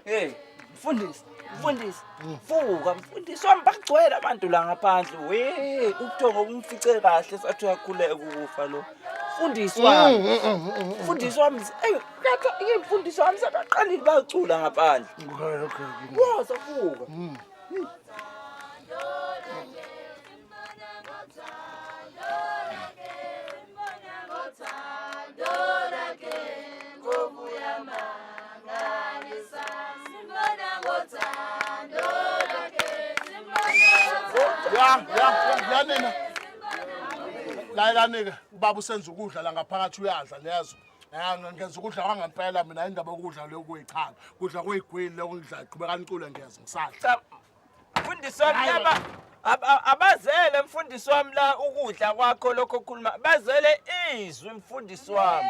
Hey, mfundisi, mfundisi, vuka mfundisi wami bagcwele abantu la ngaphandle. We, ubuthongo bumfice kahle sathi uyakhuleka ukufa lo. Mfundisi wami. Mfundisi wami, ey, kade mfundisi wami sebaqalile bacula ngaphandle. Okay, okay. Woza vuka. Ya, ya, ya nina. Lalelani-ke, ubaba usenza ukudla la ngaphakathi uyadla niyezwa. Ya, ngenza ukudla kwangempela mina indaba yokudla lokhu kuyichaka. Kudla kuyigwili lokhu ngidla qhubeka nicule ngiyeza ngisadla. Cha, mfundisi wami laba abazele mfundisi wami la ukudla kwakho lokho okhuluma bazele izwi mfundisi wami.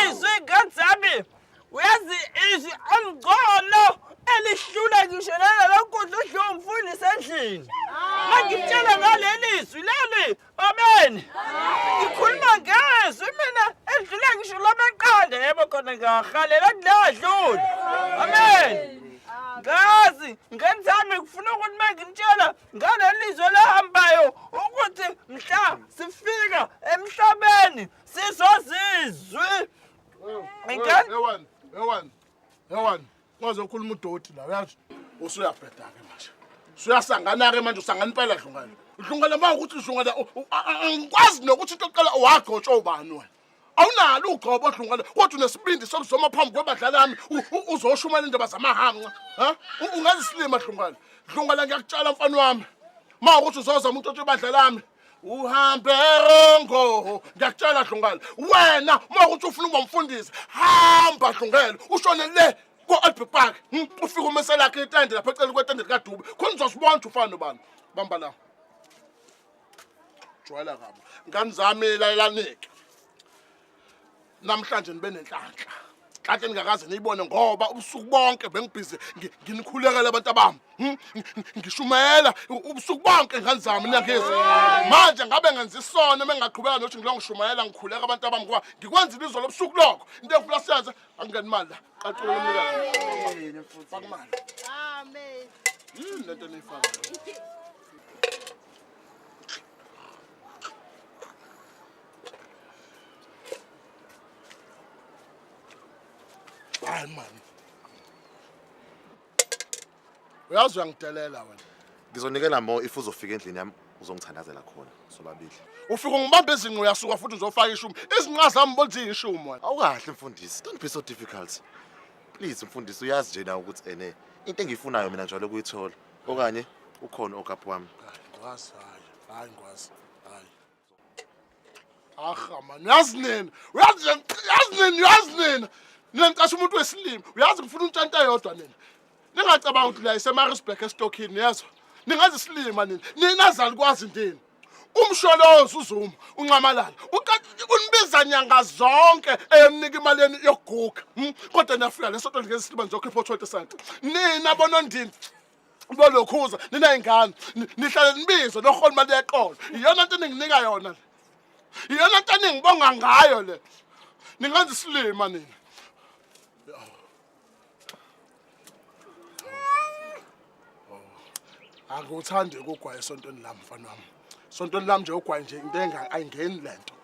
Izwi ngazami uyazi izwi angcono elihlula ngisho nalelo kudla udliwa umfundisi endlini. Mangikutshela ngaleli zwi leli Amen. Ngikhuluma ngezwi mina edlula ngisho lamaqanda yebo khona ngiyahalela kudlula. Amen. Ngazi ngenzami ngifuna ukuthi mangimtshela ngaleli zwe lahambayo ukuthi mhla sifika emhlabeni sizozizwi. Ngani? Ewan, ewan. Ewan, ungazokhuluma udoti la uyazi. Usuyabheda-ke manje. Usuyasangana-ke manje usangana impela Dlungane. Dlungane uma ukuthi Dlungane angikwazi nokuthi into yokuqala wagcotshwa ubani wena. Awunalo ugcobo Dlungane kodwa unesibindi sokuzoma phambi kwebandla lami uzoshumela indaba zamahanqa. Ha? Ungazi isilima Dlungane. Dlungane ngiyakutshela mfana wami. Uma ukuthi uzozama untshontshe ibandla lami uhambe rongo ngiyakutshela dlungela wena uma ukuthi ufuna ukuba umfundisi hamba dlungela ushone le ko-albert park ufike umise lakhe itende lapha eceleni kwetende likadube khona uzosibona ukuthi ufana nobani bamba la jwayela kabi ngane zami lalelanike namhlanje nibe nenhlanhla nhlanhla eningakaze niyibone ngoba ubusuku bonke bengibhizi nginikhulekela abantu abami ngishumayela ubusuku bonke ngane zami niyangizwa manje ngabe ngenza isono uma ngingaqhubeka nokuthi ngiloko ngishumayela ngikhuleka abantu abami ngoba ngikwenzile izolo ubusuku lokho into engifuna siyenze angingeni imali la qacula lomnikazi faka imali amen yini lento eniyifaka Hayi man. Uyazi uyangidelela wena. Ngizonikela more if uzofika endlini yami uzongithandazela khona sobabili. Ufika ungibamba izinqa uyasuka futhi uzofaka ishumi. Izinqa zami bona ziyishumi wena. Awukahle mfundisi. Don't be so difficult. Please mfundisi uyazi nje na ukuthi ene into engiyifunayo mina njalo ukuyithola okanye ukhona okapu wami. Hayi ngwazi hayi. Hayi ngwazi. Hayi. Aha man, uyazi nina, uyazi yazi nina, uyazi nina. Nina nicasha umuntu wesilima, uyazi ngifuna untshanta eyodwa nina. Ningacabanga ukuthi la iseMaritzburg esitokini yezwa. Ningazi isilima nina. Nina zalikwazi ndini. Umsholozi uZuma unxamalala unibiza nyanga zonke eyomnika imali yenu yokuguga. Kodwa niyafika lesonto ngesilima nizokhipha 20 cent. Nina bonondini bolokhuza ninayingane nihlale nibizwe nohola imali yeqolo iyona nto eninginika yona le iyona nto eningibonga ngayo le ningenza isilima nina angikuthandi ukugwaya esontweni lami mfana wami sontweni lami nje ugwayi nje into ayingeni le nto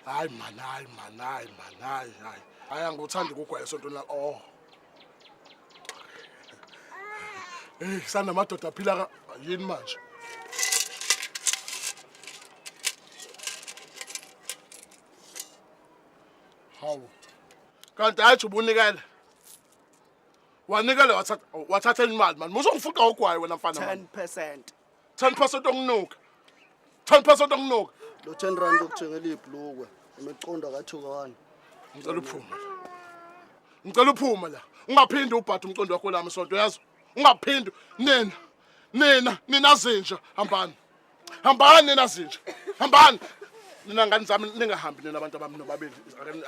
hayi mani hayi mani hayi mani hayi hayi hayi angikuthandi ukugwaya esontweni lami oh Hey, sanamadoda aphila ka yini manje? Hawu. Kanti hayi ubunikele. Wanikele wathatha wathatha imali mani. Uzongifuqa ugwayi wena mfana mani. 10%. 10% okunuka. 10% okunuka. Lo 10 rand okuthengela ibhlukwe imicondo akathukani. Ngicela uphume la. Ngicela uphume la. Ungaphindi ubhade umcondo wakho lami sonto yazo. Ungaphindi nina. Nina nina zinja hambani. Hambani nina zinja. Hambani. Nina ngani zami ningahambi nina abantu abami nobabili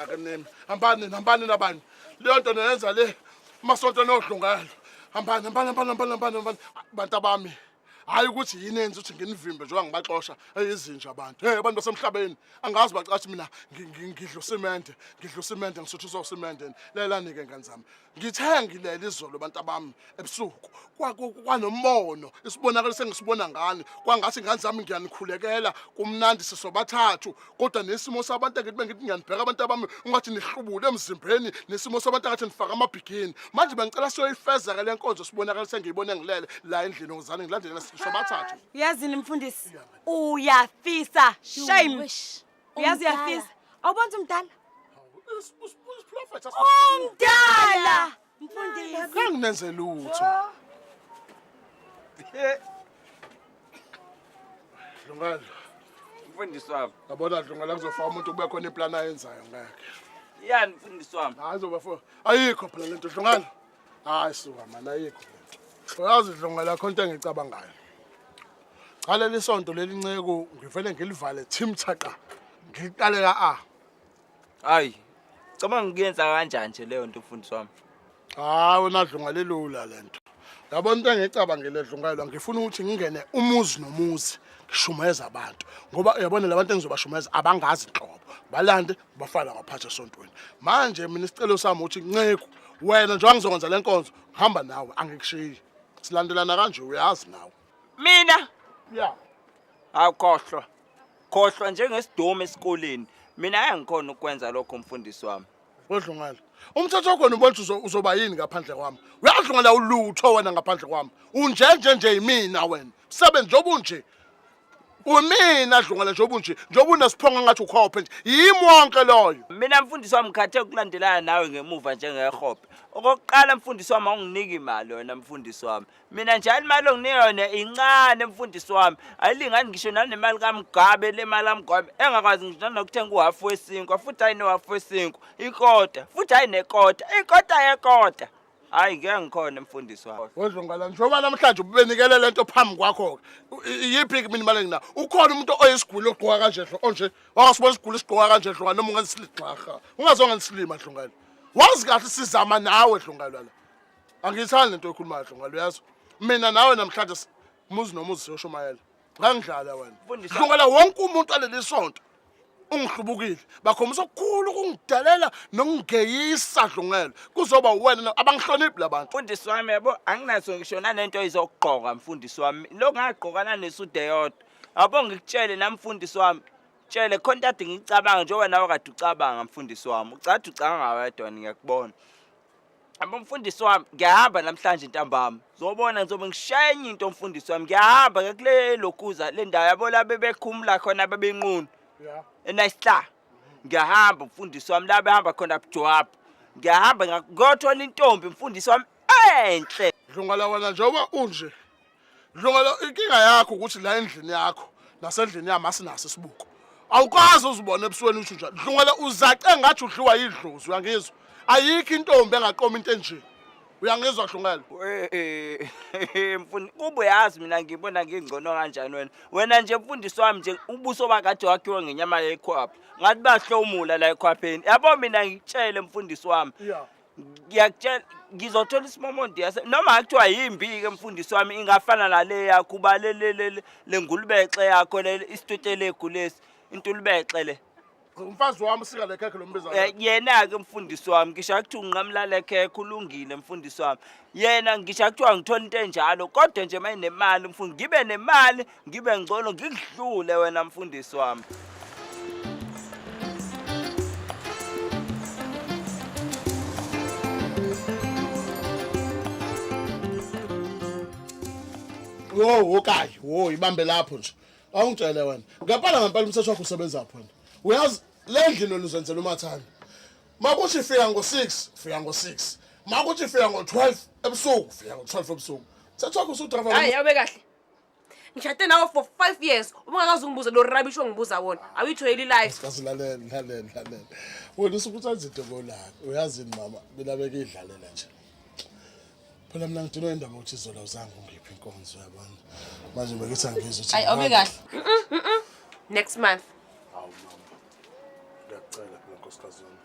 ake nimi. Hambani nina hambani nina bani. Leyo nto niyenza le masonto nodlungelo. Hambani hambani hambani hambani hambani bantu abami. Hhayi ukuthi yini enza ukuthi nginivimbe njengoba ngibaxosha eyizinja abantu. Hey abantu basemhlabeni angazi bacathi mina ngidla usimende, ngidla usimende ngisuthiswa usimende. Lelani-ke ngane zami. Ngithe ngilele izolo bantu abami ebusuku kwanombono isibonakalo sengisibona ngani kwangathi ingane zami ngiyanikhulekela kumnandi sisobathathu kodwa nesimo sabantu engithi bengithi ngiyanibheka abantu abami ungathi nihlubule emzimbeni nesimo sabantu angathi nifaka amabhigini manje bengicela siyoyifeza-ke le nkonzo sibonakalo sengiyibone ngilele la endlini ngizane ngilandelela sisobathathu Uyazini mfundisi? Uyafisa. Shame. Wish. Uyazi Umdala. uyafisa. Awubona umdala? Isiprofetha Umdala. Mfundisi. kanginenze lutho Dlungela Mfundisi wami. yabona Dlungela kuzofaka umuntu kube khona iplani ayenzayo ngeke Yani mfundisi wami. hayi zoba fo ayikho phela lento Dlungela hayi suka mani ayikho lento uyazi Dlungela khona into engicabangayo cha leli sonto leli nceku ngivele ngilivale thim thaqa ngiqale ka A Hayi. Cabanga ukuyenza kanjani nje leyo nto mfundisi wami? Hayi wena Dlunga lilula lento. Yabona into engicabangele Dlungelwa ngifuna ukuthi ngingene umuzi nomuzi ngishumayeza abantu ngoba uyabona labantu engizobashumayeza abangazi nhlobo. Balande bafana ngaphathe esontweni. Manje mina isicelo sami ukuthi nceku wena njengoba ngizokwenza lenkonzo hamba nawe angikushiyi. Silandelana kanje uyazi nawe. Mina Yeah. awukhohlwa. Khohlwa njengesidomu esikoleni. Mina angikhona ukwenza lokho mfundisi wami. Wedlungela. Umthetho wakhona ubona ukuthi uzoba yini ngaphandle kwami. Uyadlungela ulutho wena ngaphandle kwami. Unjenje nje yimina wena. Msebenzi njengoba unje. Umina dlungela njengoba unje. Njengoba unesiphongo ngathi ukhophe nje. Yimi wonke loyo. Mina mfundisi wami ngikhathe ukulandelana nawe ngemuva njengehobhe. Okokuqala mfundisi wami awunginiki imali wena mfundisi wami. Mina njalo imali onginika yona incane mfundisi wami. Ayilingani ngisho nanemali kaMgabe le mali kaMgabe engakwazi ngisho nanokuthenga uhafu wesinkwa futhi hayi nohafu wesinkwa ikota futhi hayi nekota ikota yekota. Hayi ngeke ngikhona mfundisi wami. Wedlungela njengoba namhlanje ubenikele lento phambi kwakho ke. Iyiphi ke mina imali enginayo? Ukhona umuntu oyisigwili ogqoka kanje hlo onje. Wakasibona isigwili sigqoka kanje hlo noma ungenisiligxarha. Ungazonganisilima Dlungela. Wazi kahle sizama nawe Dlungela la. Angiyithandi lento oyikhulumayo Dlungela uyazwa. Mina nawe namhlanje muzi nomuzi siyoshumayela. Ngangidlala wena. Mfundisi- Dlungela wonke umuntu aleli sonto ungihlubukile. Bakhombisa okukhulu ukungidelela nokungeyisa Dlungela. Kuzoba uwena abangihloniphi labantu. Mfundisi wami yabo anginaso ngisho nanento izokugqoka mfundisi wami. Lo ngagqoka nanesude yodwa. Yabo ngikutshele nami mfundisi wami. Tshele khona into ade ngicabanga njengoba nawe kade ucabanga mfundisi wami. Ucade ucabanga wedwa ngiyakubona. Yabo mfundisi wami ngiyahamba namhlanje ntambama. Zobona ngizobe ngishaya enye into mfundisi wami. Ngiyahamba ke kule lokuza le ndawo yabo la bebekhumula khona babenqunu. Yeah. Enayisihla. Ngiyahamba mfundisi wami la behamba khona bujwabhu. Ngiyahamba ngiyothola intombi mfundisi wami enhle. Dlungela wena njengoba unje. Dlungela inkinga yakho ukuthi la endlini yakho nasendlini yami asinaso isibuko. Awukwazi uzibona ebusweni usho njalo. Dlungela uzace ngathi udliwa yidlozi uyangizwa. Ayikho intombi engaqoma into enje. Uyangizwa Dlungela? Mfundi kube uyazi mina ngibona ngingcono kanjani wena. Wena nje mfundisi wami nje ubuso bakade wakhiwe ngenyama yekhwapha. Ngathi bahlomula la ekhwapheni. Yabo mina ngikutshele mfundisi wami. Yeah. Ngiyakutshela ngizothola isimomondi yase noma kuthiwa yimbi ke mfundisi wami ingafana nale yakho uba le le le le ngulubexe yakho le isitotelegu lesi intulubexe le. Umfazi wami usika le khekhe lombiza. Yena ke mfundisi wami ngisho kuthiwa unqamula le khekhe ulungile mfundisi wami. Yena ngisho kuthiwa ngithola into enjalo kodwa nje mayinemali mfundi ngibe nemali ngibe ngcono ngikudlule wena mfundisi wami. Wo wokayi, wo ibambe lapho nje. Awungitshele wena. Ngempela ngempela umthetho wakho usebenza phi wena? Uyazi le ndlini wena uzenzela umathanda. Makuthi fika ngo-6, fika ngo-6. Makuthi fika ngo-12 ebusuku, fika ngo-12 ebusuku. Umthetho wakho usudrava. Hayi awube kahle. Ngishade nawe for 5 years. Ubungakaze ungibuze lo rubbish ongibuza wona. Awuyithoyeli life. Kazi lalela, lalela, lalela. Wena usuke uthatha izinto ngolaka. Uyazini mama, mina bekidlalela nje. Phela mina ngidinwe indaba ukuthi izolo awuzange ungiphe inkonzo yabona. Manje bekithi angizwe ukuthi Hayi awube kahle. Next month. Hawu mama. Ngiyakucela phela nkosikazi wami.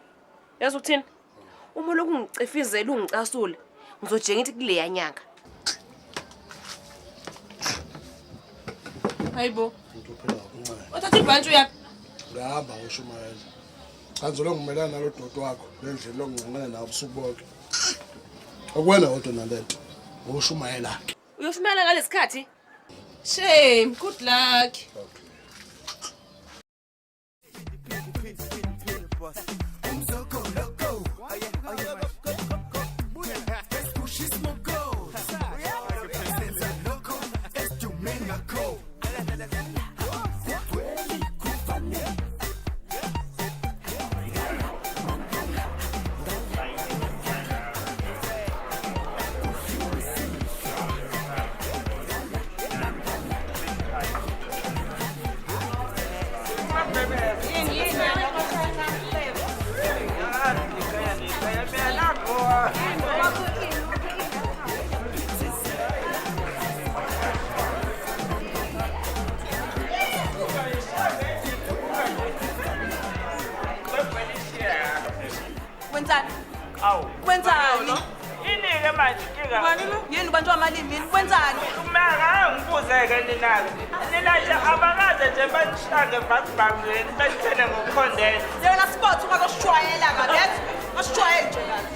Yazi ukuthini? Uma lokhu ngicefizela ungicasule, ngizojike ngithi kuleya nyanga. Hayibo. Ngikuphela ngokuncane. Uthatha ibhantshi uyaphi? Ngihamba ngoshumayela. Cha ngizolo ngimelana nalo doti wakho lendlela longincane nawo ubusuku bonke. Akuwena wodwa nalento. Ngoshumayela ke. Uyoshumayela ngalesikhathi? Shame, good luck. Wenzani? Awu. Wenzani? Inike manje inkinga. Yini ubanjwa amalimi yini? Wenzani? Maka ngibuze-ke nina-ke. Nina nje abakaze nje banishange vasibambeni benithele ngokukhondela. Yena sport ungakosijwayela kabi yazi? Asijwayele nje kabi.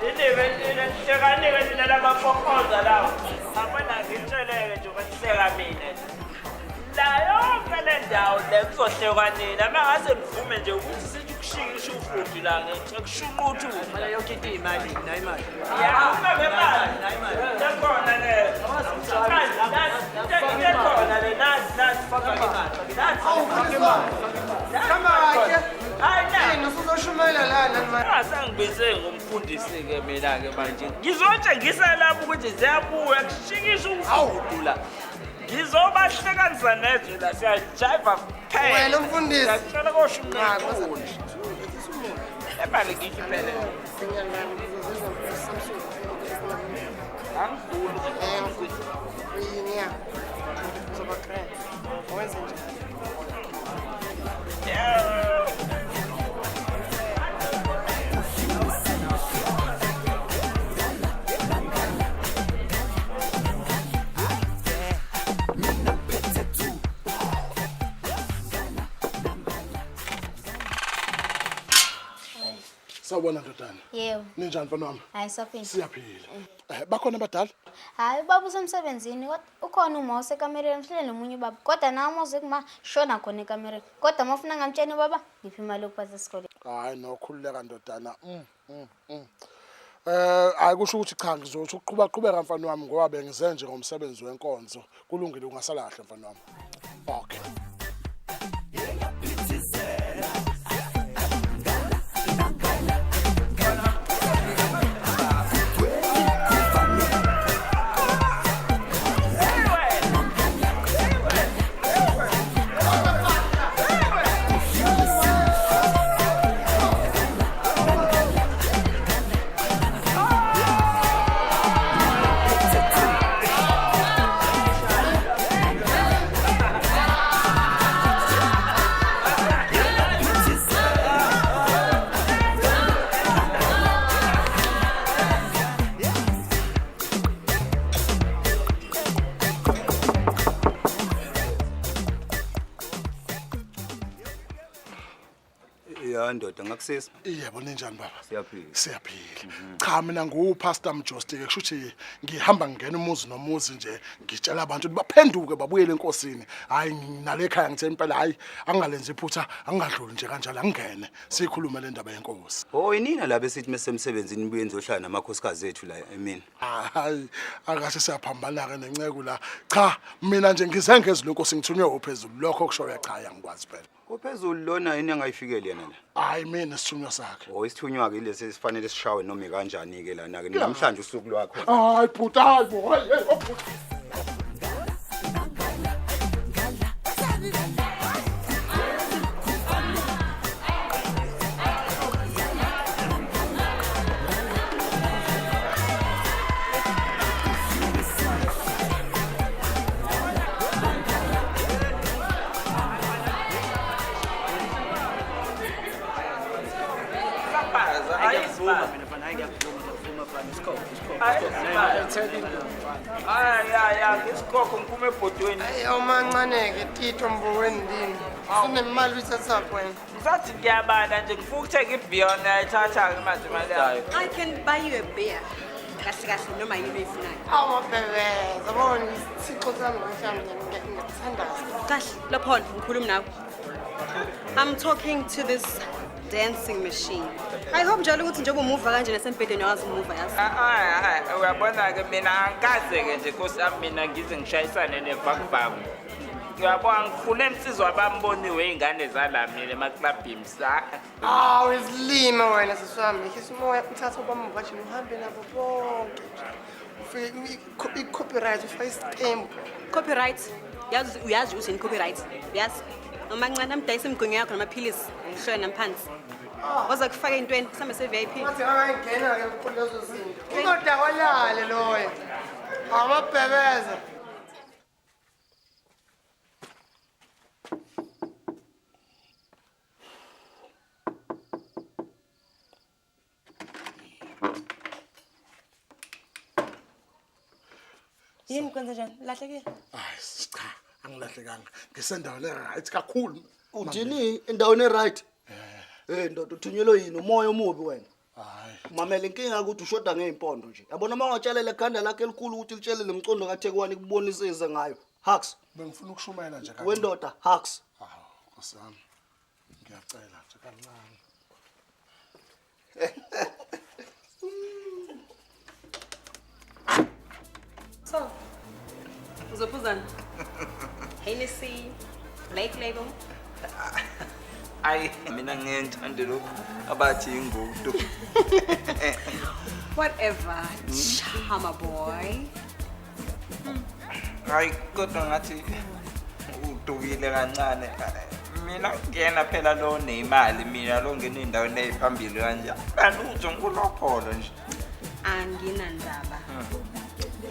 Inike nina hlekanike nina lamafokoza lawo. Abona ngitsheleke nje ukunihleka mina nje. La yonke le ndawo le kuzohlekwa nina. Uma ngase nivume nje ukuthi sithi ukushikisha ufudu la ngithi kushunqa uthi. Yonke into iyimali, nayo imali. Ya, uma ngemali. Lekhona le. Lekhona le nazi nazi faka imali. Nazi faka imali. Hamba-ke. Hayi na. Yini usuzoshumayela lana manje? Angasangibize ngomfundisi-ke mina-ke manje. Ngizotshengisa lapho ukuthi ziyabuya kushikisha ufudu la. Ngizobahlekanisa nezwe la siyajiva kuphela. Wena mfundisi. Ngiyakutshela koshunqa. Emali ngikhiphele. Angifuni. Yini ya? Uzoba grand. Wenze nje. Yeah. Sawubona ndodana. Yebo. Ninjani mfana wami? Hayi saphila. Siyaphila. Bakhona abadala? Hayi ubaba usemsebenzini kodwa ukhona uma usekamereni uhlele nomunye ubaba. Kodwa nawe uma uze kuma shona khona ekamereni. Kodwa uma ufuna ngamtshela ubaba ngiphi imali yokuphatha esikoleni. Hayi no khululeka ndodana. Hayi kusho ukuthi cha ngizothi ukuqhuba qhubeka mfana wami ngoba bengize nje ngomsebenzi wenkonzo. Kulungile ungasala kahle mfana wami. Okay. Ya ndoda ngakusisa. Yebo ninjani baba? Siyaphila. Siyaphila. Cha mina nguPastor Mjostike kusho ukuthi ngihamba ngingena umuzi nomuzi nje ngitshela abantu ukuthi baphenduke babuyele enkosini. Hayi nale ekhaya ngithe impela hayi angingalenzi iphutha angingadluli nje kanjalo angingene sikhulume le ndaba yenkosi. Oh inina la besithi mesemsebenzini nibuye nizohlala namakhosikazi ethu la emini. Hayi akase siyaphambana ke nenceku la. Cha mina nje ngizengezwe lenkosi ngithunywe ophezulu lokho kushoyo cha angikwazi phela. Kuphezulu lona yini angayifikeli yena la. Hayi mina isithunywa sakhe. Oh isithunywa ke lesi sifanele sishawe noma kanjani ke lana ke namhlanje usuku lwakho. Hayi bhuti hayi bo hayi hey bhuti. Hayi ngiyakuvuma, ngiyakuvuma mfana, isikhokho, isikhokho. Hayi hayi hayi, isikhokho ngiphume ebhodweni. Hayi awumancane-ke Tito mbukweni ndini. Usunemali uyithathaphi wena? Ngisathi ngiyabala nje ngifuna ukuthenga ibhiyon ayithatha-ke manje imali yayo. I can buy you a beer. Kahle kahle noma yini oyifunayo. Awu mabhebeza, bona isithixo sami mhlawumbe ngiyakuthandaza. Kahle, Lopholo, ngikhuluma nawe. I'm talking to this dancing machine. I hope njalo ukuthi njengoba umuva kanje nasembhedeni uyakwazi umuva yazi. Hayi hayi, uyabona-ke mina angikaze-ke nje nkosi yami mina ngize ngishayisane nevakuvaku. Uyabona ngifune insizwa bamboniwe iy'ngane zala mina emaklabhini sa. Awu isilima wena sisi wami, yehlisa umoya uthathe obamuva nje uhambe nabo bonke nje. Ufike i-copyright ufake isitembu. Copyright. Yazi uyazi ukuthi yini copyright. Uyazi? Umancane amdayisa imigwinyo yakho namaphilisi ngihlola namphansi. Waza kufaka entweni sambe se-VIP. Wathi angangena-ke kulezo zinto. Uzodakwalale loyo. Amabhebeza. Yini kwenze njani? Lahlekile? Hayi cha, angilahlekanga. Ngisendaweni e-right kakhulu. Uthini endaweni e-right? Eh ndoda uthunyelwe yini umoya omubi wena? Hayi. Mamela inkinga ukuthi ushoda ngey'mpondo nje. Yabona uma ungatshalela ekhanda lakho elikhulu ukuthi litshelele umcondo kaThekwane kubonisize ngayo. Hux. Bengifuna ukushumayela nje kancane. Wendoda Hux. Hawu, Nkosi yami. Ngiyacela nje kancane. So, uzophuzana? Hennessy, Black Label. Ayi mina ngeke ngithande lokhu abathi ingudu. Whatever, charmer boy. Hayi kodwa ngathi udukile kancane. Mina ngena phela lo nemali mina lo ngena endaweni eziphambili kanje. Alutho ngulopholo nje. Anginandaba.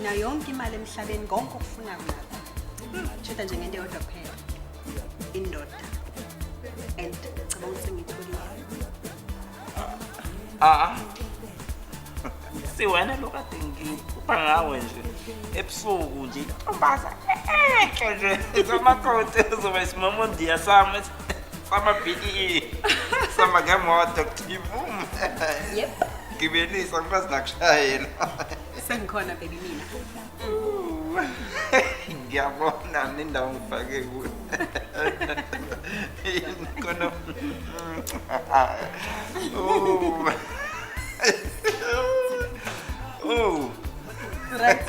Nayo yonke imali emhlabeni konke okufunayo nakho. Tshoda nje ngento eyodwa kuphela. Indoda. And cabanga ukuthi sengiyitholile. Ah. Siwena lo kade ngiphupha ngawe nje ebusuku nje intombaza enhle nje samakoti uzoba isimomondiya sami sama-BEE sama ngemoto kuthiwa Yep. Gibelisa ngikwazi nakushayela. Sengikhona baby mina. Ngiyabona nendawo ngifake kuyo. Khona. Oh. Oh. Right.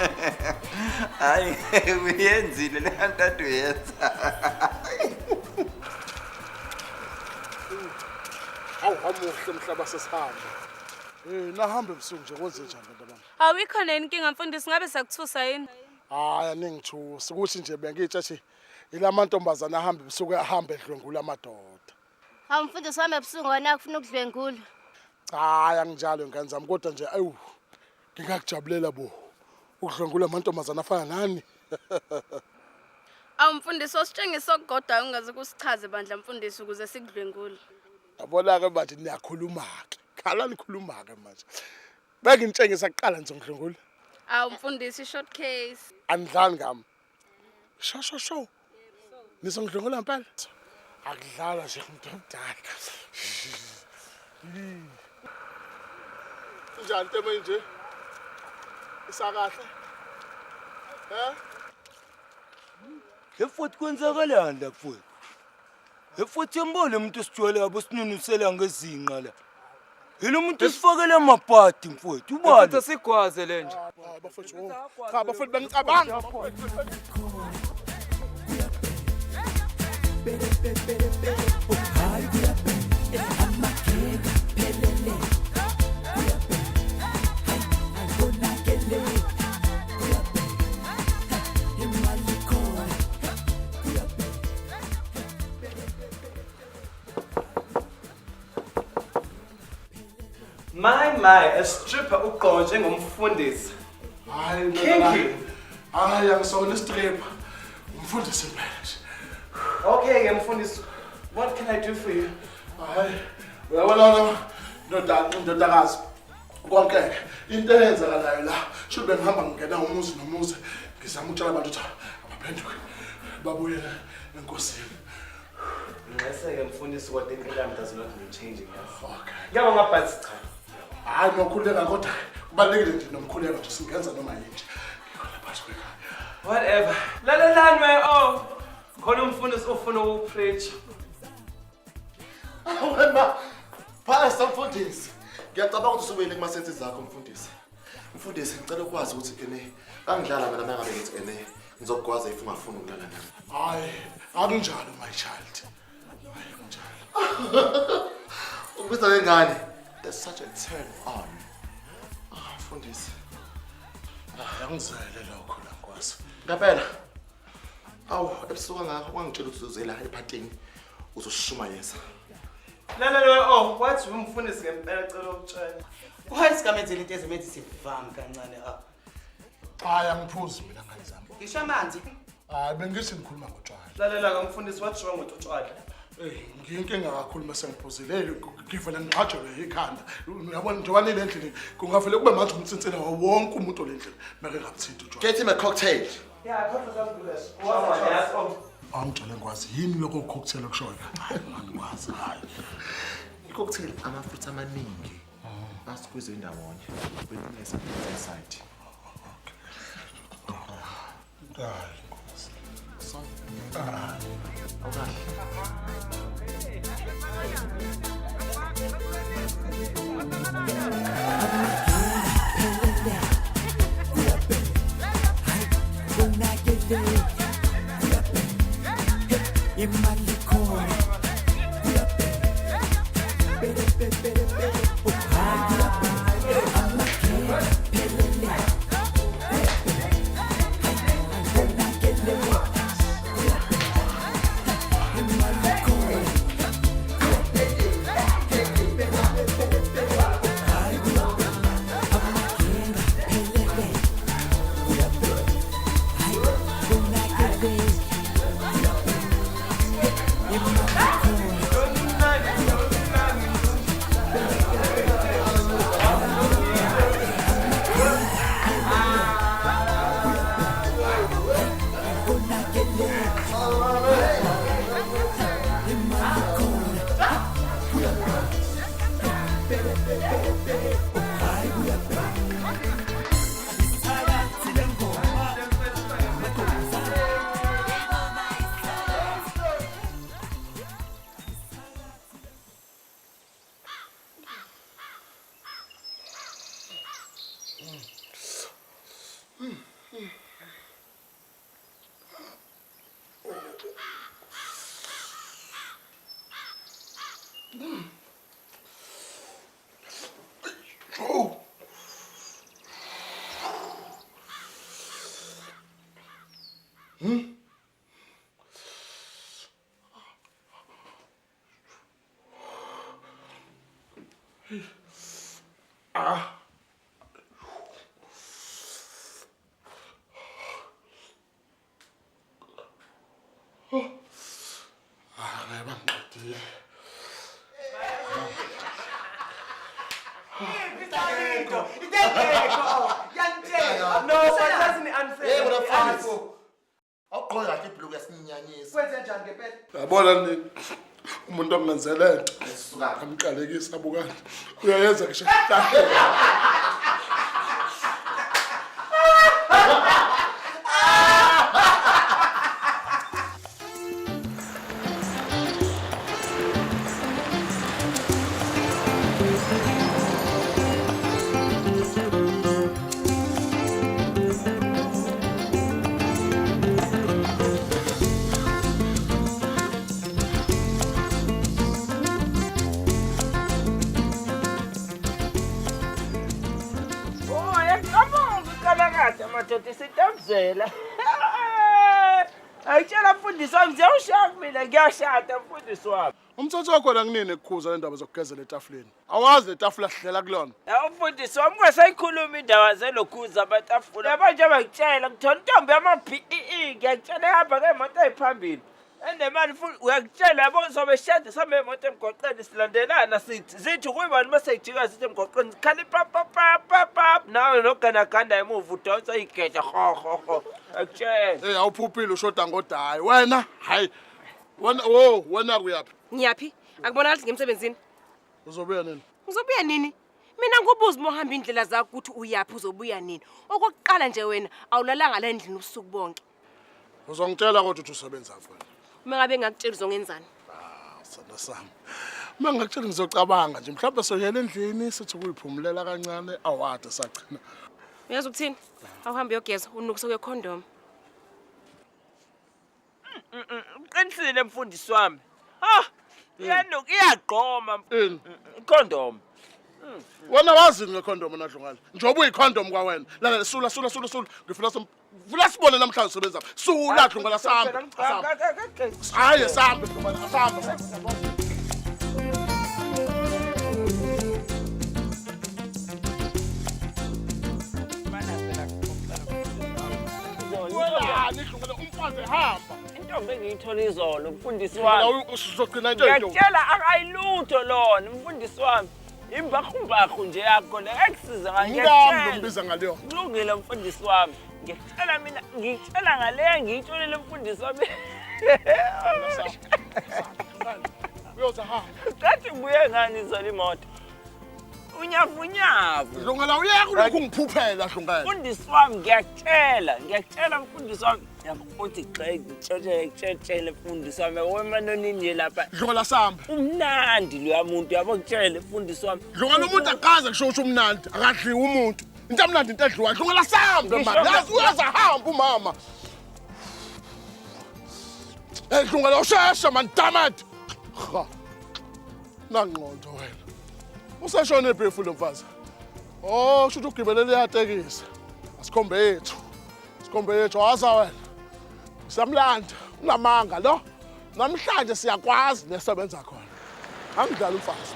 Hayi uyenzile le nto ade uyenza. Hawu hamuhle mhlaba sesihamba. Nahamba ebusuku nje kwenze njani bantu bami? Awikho nenkinga mfundisi ngabe sakuthusa yini? Hayi aningithusi ukuthi nje bengitshe ilamantombazana ahamba ebusuku ahamba edlwengula amadoda. Hawu mfundisi wami ebusuku wena ufuna ukudlwengula. Cha hayi anginjalo ngane zami kodwa nje awu ngingakujabulela bo ukudlwengula amantombazana afana nani. Awu mfundisi ositshengisa okukodwa ungaze kusichaze bandla mfundisi ukuze sikudlwengule. Yabona ke manje niyakhuluma ke. Khala nikhuluma ke manje. Bengintshengisa kuqala nizongidlwengula. Awu mfundisi short case. Anidlali ngami. Sho sho sho. Nizongidlwengula ngempela? Akudlalwa nje umuntu omdala. Njani ntemo nje? Isakahle? Eh? Futhi kwenzakalani la mfowethu? Futhi yambona umuntu osijwayele kabi osinunusela ngezinqa la. Yilo umuntu osifakele amabhadi mfowethu, ubani? Futhi asigwaze le nje. Hayi bafethu. Cha bafethu bengicabanga. My, a stripper ugqoke njengomfundisi. Hayi Kinky. Hayi angisona istripper. Umfundisi impela nje. Okay ke mfundisi, what can I do for you? Hayi uyabona lo ndodakazi. Konke-ke into eyenzakalayo la shuthi bengihamba ngingena umuzi nomuzi ngizama ukutshela abantu ukuthi abaphenduke babuyele enkosini. Ngxeseke mfundisi kodwa impilo yami does not need changing yes. Okay. Ngiyabonga but cha. Hayi nokhuleka kodwa kubalulekile nje nomkhuleko nje singenza noma yini nje. Ngikhona phakathi kwekhaya. Whatever. Lalelani we oh. Khona umfundisi ufuna ukupreach. Wena Pastor mfundisi. Ngiyacabanga ukuthi usubuyele kuma-senses zakho mfundisi. Mfundisi ngicela ukwazi ukuthi ene angidlala mina mangabe ngithi ene ngizokugwaza if ungafuni ukulala nami. Hayi akunjalo my child. Hayi akunjalo. Ukubiza ngengane. That's such a turn on. Ah mfundisi. Hayi angizwele lokho la Nkosi. Ngempela. Awu ebusuku kangaka wangitshela ukuthi uzozela ephathini uzoshumayeza. Lalela oh wathi umfundisi ngempela cela ukutshela. Why sikamenzela into ezomenza sivame kancane apha? Hayi angiphuzi mina ngane zami. Ngisho amanzi. Hayi bengithi ngikhuluma ngotshwala. Lalela ke mfundisi wathi wrong with utshwala. Ey ngiyinkinga kakhulu mase ngiphuzile ngivele ngixhajelwe ikhanda. Uyabona njengoba nile ndlini kungavele kube manje umtsintsela wawo wonke umuntu olendlini meke ngamthinta utshwala. Get him a cocktail. Yeah, cocktail sounds good. Yes, oh. Angitshele ngikwazi yini lokho cocktail okushoyo? Hayi angikwazi hayi. I-cocktail ama-fruits amaningi asqueeze ndawonye with nice inside. Hayi Nkosi. So, Hayi. awukahle. Imali khona Oh. Hmm? Ah. Oh. Ah, ngeke bangiqedile. No, but doesn't unfair. Hey, wena mfundisi. Awugqoke kahle ibhuluku yasinyanyisa. Kwenze njani ngempela? Yabona nini umuntu ongenzela into. Amqalekisa bukani. Uyayenza ngisho esihlahleni. Oh, yaqhamuka uqalakade madoda isitamzela. Ayitshela mfundisi wami ngiyawushaya mina ngiyashada mfundisi wami. Umthetho wakho la kunini ekukhuza le ndaba zokugezela etafuleni. Awazi le tafula sidlela kulona. Umfundisi wami ungasayikhuluma indaba zelokhuza amatafula. Manje bangitshela ngithola intombi yama-BEE ngiyakutshela ihamba ngey'moto ey'phambili. Enemali futhi uyakutshela yabo sobe shade sambe imoto emgwaqeni silandelana sithi zithi kuyibani mase ijika sithi emgwaqeni sikhali pa pa pa pa pa nawe noganaganda emuva udonsa igeja ho ho ho akutshela. Hey awuphuphile ushoda ngodayi wena hayi wena wo wena kuyaphi? Ngiyaphi? Akubonakali ukuthi ngemsebenzini. Uzobuya nini? Ngizobuya nini? Mina ngikubuza uma uhamba indlela zakho ukuthi uyaphi uzobuya nini. Okokuqala nje wena awulalanga la endlini ubusuku bonke. Uzongitshela kodwa ukuthi usebenza phi wena. Uma ngabe ngakutshela uzongenzani? Sithando sami. Uma ngakutshela ngizocabanga nje mhlawumbe soyela endlini sithi ukuyiphumulela kancane awade sagcina. Uyazi ukuthini? Awuhambe uyogeza unukise kwekhondom. Uqinisile mfundisi wami. Ha! Iyanuka iyagqoma. Condom. Wena wazini ngekhondom nadlungale? Njengoba uyikhondom kwawena. Lalela sula sula sula sula. Ngifuna som Vula sibone namhlanje usebenza. Sula dlungala sambe. Hayi sambe dlungala sambe. Welani dlungala umfazi ehamba. Intombi engiyithola izolo mfundisi wami. Usizogcina into into. Ngiyakutshela akayilutho lona mfundisi wami. Imbahumbahu nje yakho le ekusiza Umkami lombiza ngaleyo. Kulungile mfundisi wami. Ngiyakutshela mina ngikutshela ngaleya ngiyitholele mfundisi wami. Uyoza hamba. Kathi ubuye ngani izolo imoto? Unyavunyavu. Dlungela uyeke ulokhu ngiphuphela Dlungela. Mfundisi wami ngiyakutshela, ngiyakutshela mfundisi wami. Yabo uthi gxe ngitshele tshele mfundisi wami wemanonini nje lapha. Dlungela sambe. Umnandi loya muntu yabo kutshele mfundisi wami. Dlungela umuntu akaze kusho ukuthi umnandi, akadliwa umuntu. Into emnandi into edliwa. Dlungela sambe mama. Yazi uyaza hamba umama. Hey Dlungela usheshe man damn it. Ha. Nangqondo wena. Useshone ebhefu lo mfazi. Oh, kusho ukuthi ugibelele iyatekisi. Asikhombe yethu. Sikhombe yethu waza wena. Samlanda, unamanga lo. Namhlanje siyakwazi lesebenza khona. Angidlala umfazi.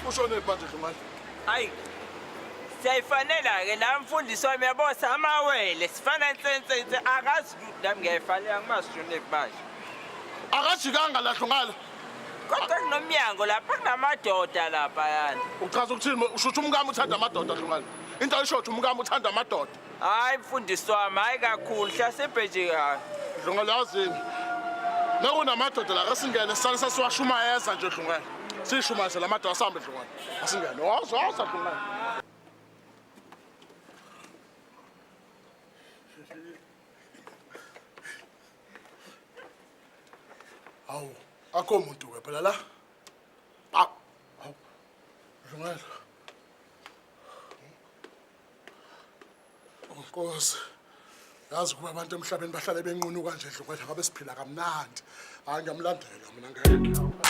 Ushone manje Dlungwane. Hayi. Siyayifanela ke la mfundisi wami yabo samawele sifana nsensense akazi lutho nami ngiyayifanela ngimazi shone manje. Akajikanga la Dlungwane. Kodwa kunomnyango lapha kunamadoda lapha yani. Uchaza ukuthini? Usho ukuthi umkami uthanda amadoda Dlungwane. Into ayisho ukuthi umkami uthanda amadoda. Hayi mfundisi wami hayi kakhulu hlasimbe nje hayi. Dlungwane yazini. Nakunamadoda la asingene sisale sasiwashumayeza nje Dlungwane. Sishumayeze la madoda asambe Dlungwane. Asingene. Woza woza Dlungwane. Hawu, akho muntu ke phela la. Awu, hawu. Dlungela. Oh, Nkosi. Yazi kuba abantu emhlabeni bahlale benqunu kanje Dlungela ngabe siphila kamnandi. Hayi ngiyamlandela mina ngeke.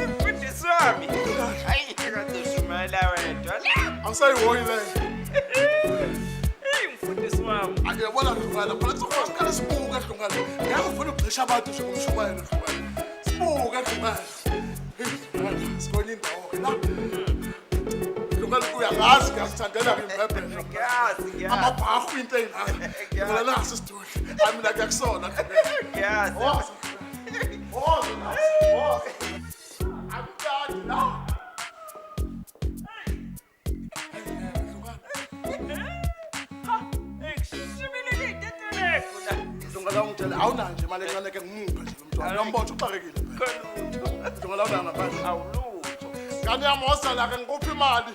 Mfundisi wami. Hayi kade ushumayela wedwa la. Awusayihoyi leyo. Hey mfundisi wami. Uyabona Dlungana, phela kuzofanele siqale sibuke Dlungana. Ngeke ufune ukugqisha abantu nje ngomshumayelo Dlungana. Sibuke Dlungana. Hey, Dlungana, sikwenye indawo-ke la. Dlungana uyangazi ngiyazithandela ngimbebhe. Ngiyazi, ngiyazi. Amabhahu into ey'ngaka. Dlungana nasi isidudla. Hayi mina ngiyakusona Dlungana. Ngiyazi. Woza. Woza nasi, woza. Akukade la. Dlungana ungitshele awunayo nje imali encane ke ngimuphe nje lo mntwana. Uyambona uxakekile phela. Dlungana awunayo ngaphandle. Awulutho. Ngane yami woza la ke ngikuphe imali.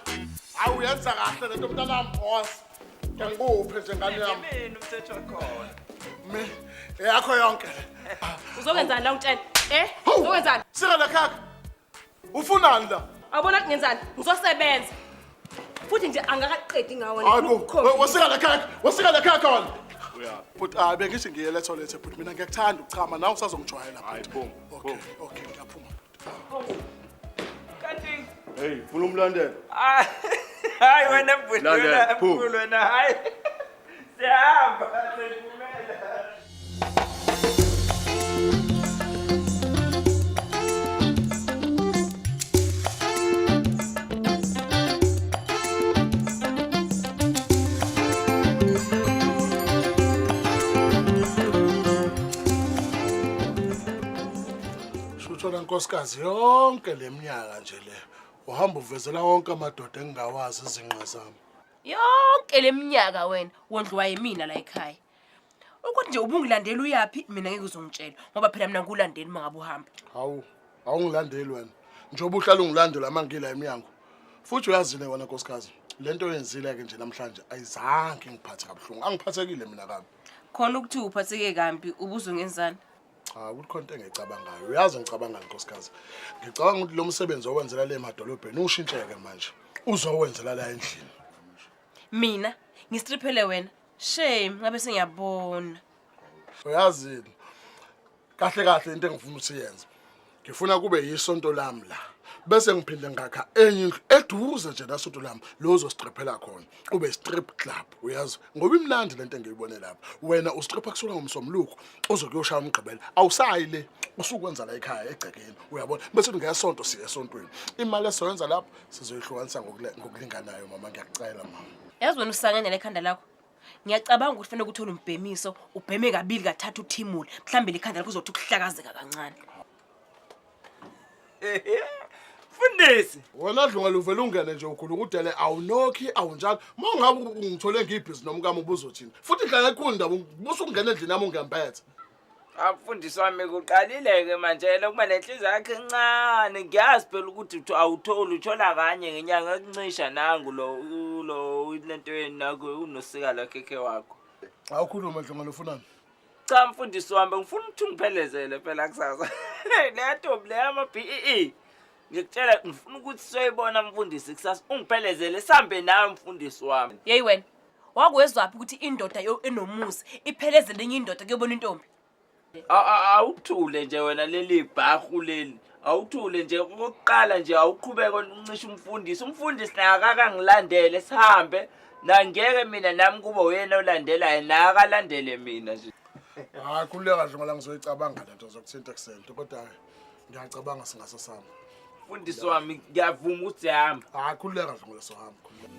Hayi uyenza kahle lento mntanami woza. Ke ngikuphe nje ngane yami. Mina umthetho wakhona. Mi eyakho yonke le. Uzokwenzani la ungitshela? Eh? Uzokwenzani? Sika la khakha. Ufunani la? Awubona ngenzani? Ngizosebenza. Futhi nje angakaqedi ngawo. Hayi bo. Wasika la khakha. Wasika la khakha wena. But ah bengithi ngiye le toilet but mina ngiyakuthanda ukuchama nawe usazongijwayela. Hayi boom. Okay, okay ngiyaphuma. Kanti Hey, funa umlandela. Hayi wena mfuthu Landela, wena phuma. mkhulu wena hayi. Siyahamba sivumela. Shuthola nkosikazi yonke leminyaka nje le. Uhamba uvezela wonke amadoda engingawazi izinqa zami. Yonke leminyaka wena wondliwa yimina la ekhaya. Ukuthi nje ubungilandela uyaphi mina ngeke uzongitshela ngoba phela mina ngikulandeli uma ngabe uhamba. Hawu, awungilandeli wena. Njengoba uhlala ungilandela mangila eminyango. Futhi uyazile wena nkosikazi. Lento oyenzile ke nje namhlanje ayizange ngiphathe kabuhlungu. Angiphathekile mina kabi. Khona ukuthi uphatheke kambi ubuzongenzani? Cha, ukuthi khona into engiyicabangayo. Uyazi ngicabangani nkosikazi. Ngicabanga ukuthi lo msebenzi owenzela le emadolobheni ushintsheke manje. Uzowenzela la endlini. Mina ngistriphele wena. Shame ngabe sengiyabona. Uyazini? Kahle kahle into engifuna ukuthi yenze. Ngifuna kube yisonto lami la. Bese ngiphinde ngakha enye indlu eduze nje nasonto lami lo uzostriphela khona. Kube strip club, uyazi? Ngoba imnandi lento engiyibone lapha. Wena ustripha kusuka ngomsombuluko uzokuyoshaya umgqibelo. Awusayi le usukwenza la ekhaya egcekeni, uyabona? Bese ngesonto siye esontweni. Imali esizoyenza lapho sizoyihlukanisa ngokulinganayo mama, ngiyakucela mama. Yazi wena usangene lekhanda lakho. Ngiyacabanga ukuthi kufanele uthole umbhemiso, ubheme kabili kathathu uthimule. Mhlambe lekhanda lakho uzothi ukuhlakazeka kancane. Mfundisi. Wena Dlungela uvela ungene nje ukhuluma udele awunokhi awunjalo. Uma ngabe ungithole ngibhizi nomkami ubuzothini? Futhi indlela ekhulu ndaba ubusungena endlini yami ungemphethe. Mfundisi wami kuqalile ke manje lokuba nenhliziyo yakhe encane. Ngiyazi phela ukuthi awutholi uthola kanye ngenyanga ekuncisha nangu lo lento yenu nakho unosika la khekhe wakho. Awukhulume Dlungela ufunani? Cha mfundisi wami ngifuna ukuthi ungiphelezele phela kusasa. Leya ntombi leya ama BEE. Ngikutshela ngifuna ukuthi siyoyibona mfundisi kusasa ungiphelezele sambe nawe mfundisi wami. Yeyi wena wakwezwaphi ukuthi indoda enomuzi iphelezele enye indoda kuyobona intombi? Awuthule nje wena leli bhahu leli. Awuthule nje okokuqala nje awuqhubeke uncishe umfundisi. Umfundisi naye akakangilandele sihambe. Na ngeke mina nami kube uyena olandelayo naye akalandele mina nje. Hayi khululeka Dlungela ngizoyicabanga lento zokuthinta ekuseni kodwa ngiyacabanga singasasami. Mfundisi wami ngiyavuma ukuthi siyahamba. Hayi khululeka Dlungela sohamba khululeka.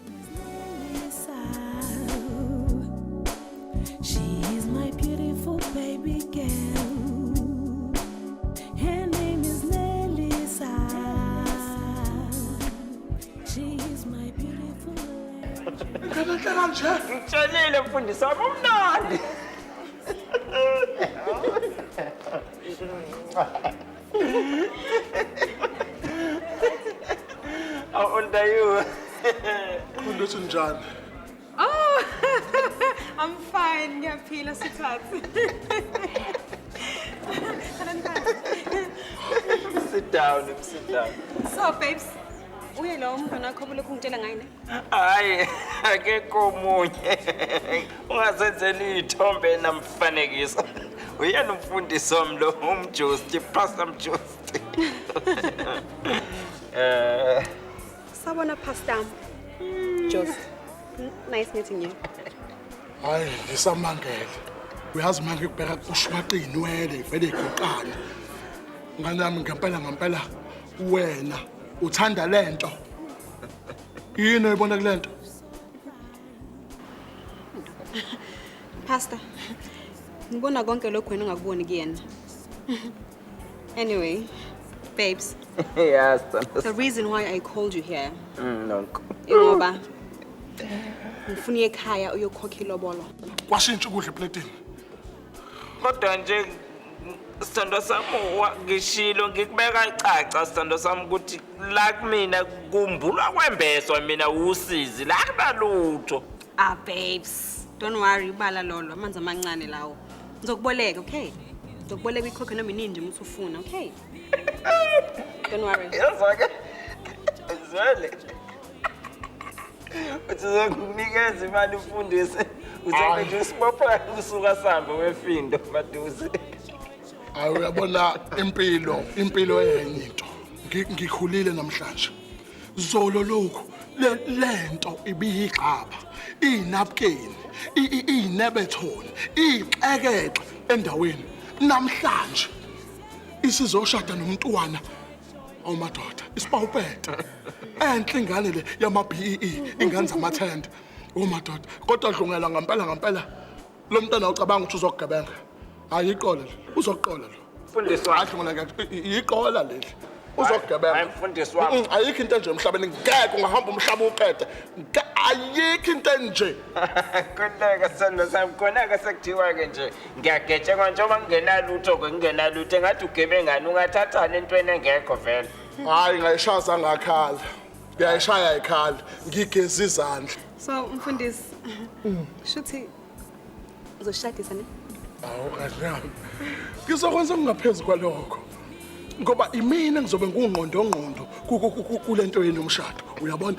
She is my beautiful baby girl. Her name is Nelisa. She is my beautiful Ingane enhle kanje. Ngitshelile mfundisi wami umnandi. How old are you? Mfundisi njani? Oh, I'm fine. Ngiyaphila sweetheart. Sit down, sit down. So babes, uye lo mntwana wakho obulokhu ungitshela ngaye ne? Hayi, akekho omunye. Ungazenzeli iy'thombe namfanekiso. Uyena umfundisi wami lo, umjusti, Pastor Mjusti. Sawubona Pastor Joseph. Nice meeting you. Hayi, ngisamangele. Uyazi manje kubheka kushwaqa iy'nwele vele igoqane. Ngane yami ngempela ngempela wena uthanda lento. Yini oyibona kulento? Pastor, ngibona konke lokhu wena ongakuboni kuyena. Anyway, babes, Yes, the reason why I called you here Nonko. ingoba ngifuna uye ekhaya uyokhokha ilobolo. Kwashintsha ukudla epletini. Kodwa nje sithandwa sami ngishilo ngikubeka icaca sithandwa sami ukuthi la kumina kumbulwa kwembeswa mina usizi la kunalutho. Ah babes, don't worry ubala lolo amanzi amancane lawo. Ngizokuboleka, okay? Ngizokuboleka uyikhokhe noma inini nje uma usufuna, okay? Don't worry. Yazwa ke. Zwele. Uthi uzokunikeza imali umfundisi. Uzokuthi usibopha kusuka sambe wefindo maduze. Hayi uyabona impilo, impilo yenye into. Ngikhulile namhlanje. Zolo lokhu lento ibiyigxaba, iyinapkeni, iyinebethoni, iyixekexe endaweni. Namhlanje isizoshada nomntwana awumadoda, isibawupete. Enhle ingane le yama BEE, ingane zamathende. Oh madoda, kodwa dlungela ngempela ngempela. Lo mntwana ucabanga ukuthi uzokugebenga. Hayi iqola le, uzoqola lo. Mfundisi wami. Hayi dlungela ngeke, iqola leli. Uzokugebenga. Hayi mfundisi wami. Ayikho into enje emhlabeni, ngeke ungahamba umhlaba uqede. Ayikho into enje. Khululeka sithando sami, khona-ke sekuthiwa-ke nje ngiyagetshengwa njengoba ngingenalutho-ke ngingenalutho engathi ugebengani ungathathani entweni engekho vele. Hayi ngayishaya zangakhala. Ngiyayishaya ikhala, ngigeza izandla. So mfundisi, shuthi uzoshadisa ne? Awu kahle. Ngizokwenza okungaphezu kwalokho. Ngoba imina ngizobe ngungqondongqondo kulento yenu yomshado. Uyabona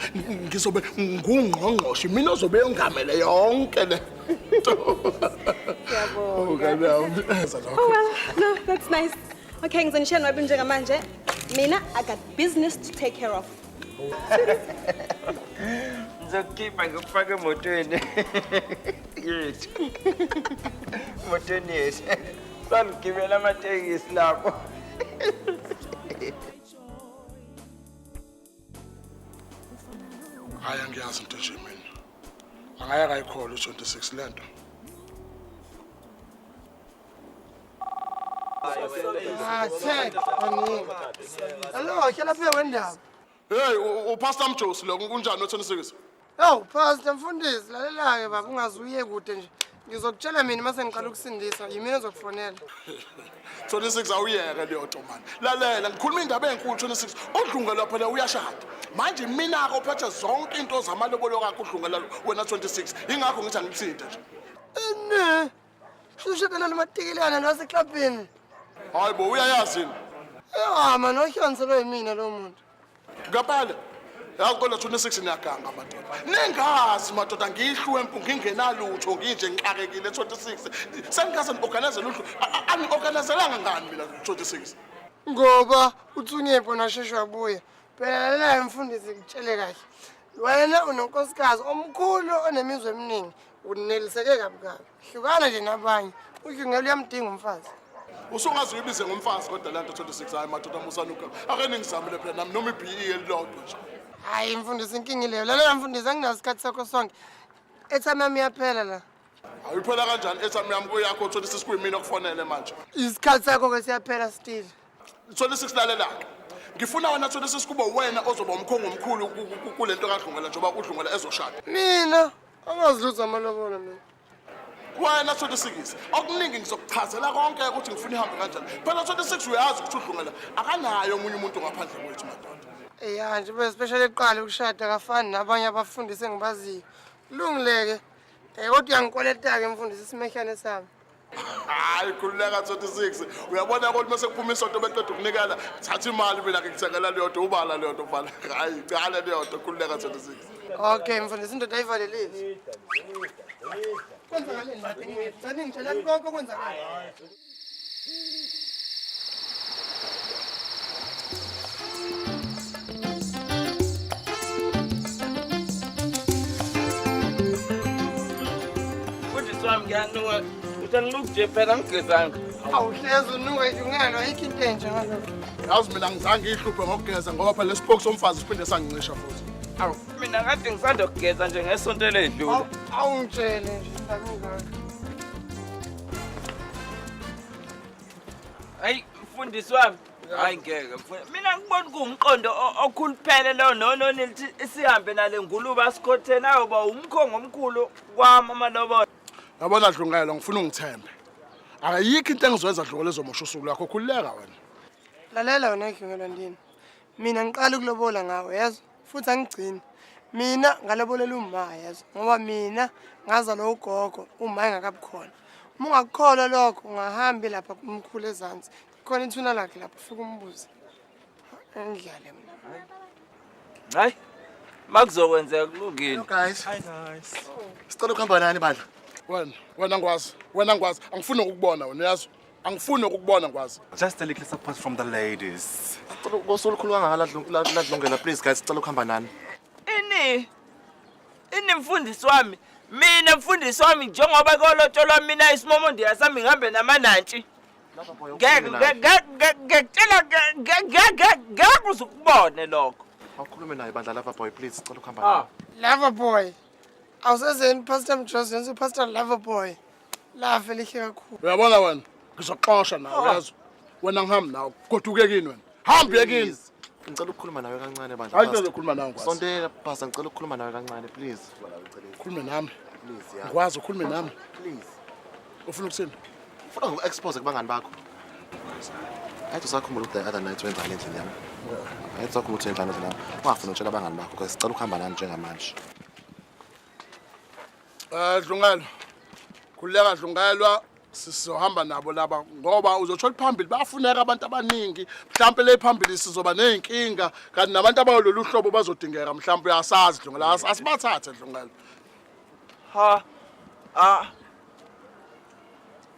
ngizobe ngungqongqoshe imina ozobe yongamele yonke le. Ngiyabonga. Oh, kahle. Oh well, no, that's nice. Okay, ngizonishiya nobabili njengamanje. Mina, I got business to take care of. Ngizokukhipha ngikufake emotweni yethu. Emotweni yethu. Sangigibela amatekisi lapho. Hayi angiyazi into nje mina. Angayeke ayikholwa u-26 lento. Ah, check, angiyi. Hello, hlala phe wendaba. Hey, uPastor Mjosi lo kunjani no-26? Hawu, Pastor mfundisi, lalela-ke baba, ungaze uye kude nje. Ngizokutshela mina mase ngiqala ukusindisa, yimina ozokufonela. 26 awuyeke leyo nto mani. Lalela, ngikhuluma indaba enkulu 26. Udlungela phela uyashada. Manje mina-ke ophethe zonke into zamalobolo kakho udlungela wena 26. Ingakho ngithi angikuthinte nje. Ene. Shushadela nomatikilana naseklabhini. Hayi bo, uyayazi yini? Ya man, ohloniselwe yimina lo muntu. Ngempela. Yazi kodwa 26 niyaganga madoda. Ningazi madoda ngiyihlwempu ngingenalutho nginje ngixakekile 26. Sengaze ni-organizele uhlu. Angi-organizelanga ngani mina 26? Ngoba uthunyepho nasheshe wabuya. Phela lalela mfundisi ngitshele kahle. Wena unonkosikazi omkhulu onemizwa eminingi. Uneliseke kabi kabi. Hlukana nje nabanye. Udlungela uyamdinga umfazi. Usungaze uyibize ngomfazi kodwa le nto 26 hayi madoda musanuka. Ake ningizamele phela nami noma i-BE elilodwa nje. Hayi mfundisi inkinga ileyo. Lalela mfundisi anginasikhathi sakho sonke. Airtime yami iyaphela la. Ayiphela kanjani airtime yami kuyakho 26 kuyimina okufonele manje. Isikhathi sakho ke siyaphela still. 26 lalela-ke. Ngifuna wena 26 kube wena ozoba umkhongo omkhulu kule nto kaDlungela njengoba uDlungela ezoshada. Mina angazi lutho amalobolo mina. Wena 26 okuningi ngizokuchazela konke ukuthi ngifuna ihambe kanjani. Phela 26 uyazi ukuthi uDlungela akanayo omunye umuntu ngaphandle kwethu madoda. Ya nje ube special eqala ukushada akafani nabanye abafundisi engibaziyo. Kulungileke. Kodwa uyangikweleta-ke mfundisi isimehlane sami. Hayi khululeka 26. Uyabona kodwa mase kuphuma isonto beqeda ukunikela, thatha imali mina ngikuthengela leyo nto ubala leyo nto mfana. Hayi cala leyo nto khululeka 26. Okay mfundisi indoda ayivalelile. Kwenzakaleni lapha? Cani ngitshelani konke okwenzakalayo. Mfundisi wami ngiyanuka. Mfundisi anginuki nje phela ngigezanga. Awuhlezi unuka idlungelo ayikho into enje ngalokho. Yazi mina ngizange ngiyihluphe ngokugeza ngoba phela lesiphoku somfazi siphinde sangincisha futhi. Awu mina kade ngisanda kugeza nje ngesonto eledlule. Awungitshele nje indaba engaka. Hayi mfundisi wami. Hayi ngeke mfundisi. Mina ngibona kuwumqondo okhuluphele lo nono nithi sihambe nale ngulube asikhotheni ayoba umkhongo omkhulu kwami amalobolo. Yabona Dlungelo ngifuna ungithembe. Akayikho into engizoyenza Dlungelo ezomosha usuku lwakho khululeka wena. Lalela wena Dlungelo ndini. Mina ngiqala ukulobola ngawe yazi futhi angigcini. Mina ngalobolela uma yazi ngoba mina ngazalwa ugogo uma engakabi khona. Uma ungakukholwa lokho ungahambi lapha kumkhulu ezansi. Khona ithuna lakhe lapha ufike umbuze. Ngidlale mina. Hayi. Makuzokwenzeka kulungile. Hello guys. Hi guys. Sicela ukuhamba nani bandla? Wena, wena ngwazi, wena ngwazi, angifuni ukukubona wena uyazi. Angifuni ukukubona ngwazi. Just a little support from the ladies. Sicela kosolukhulu kangaka ladlungela please guys sicela ukuhamba nani. Ini? Ini mfundisi wami? Mina mfundisi wami njengoba kolotsholwa mina isimomondiya sami ngihambe namanantshi. Ngeke ngeke ngeke ngeke ngeke uze ukubone lokho. Awukhulume naye bandla lover boy please sicela ukuhamba Ah. nani. Lover boy. Awusezeni Pastor Mjozi yenza uPastor Lover boy. Lafe lihle kakhulu. Uyabona wena? Ngizoxosha nawe uyazi. Wena ngihambi nawe. Goduke kini wena. Hambe kini. Ngicela ukukhuluma nawe kancane bandla. Hayi Pastor. ngizokhuluma nawe ngwazi. Sondela pastor ngicela ukukhuluma nawe kancane please. Khulume nami. Please yeah. Ngwazi ukhulume nami. Please. Ufuna ukuthini? Ufuna ngiku-expose kubangani bakho. Ayithi usakhumbula ukuthi the other night wenzani endlini yami. Ayithi usakhumbula ukuthi wenzani endlini yami. Ungafuni ukutshela abangani bakho because sicela ukuhamba nani njengamanje. Eh Dlungelo. Khululeka Dlungelwa sizohamba nabo laba ngoba uzothola phambili bayafuneka abantu abaningi mhlawumbe le phambili sizoba nezinkinga kanti nabantu abalolu hlobo bazodingeka mhlawumbe uyasazi Dlungelo asibathathe Dlungelo. Ha. Ah.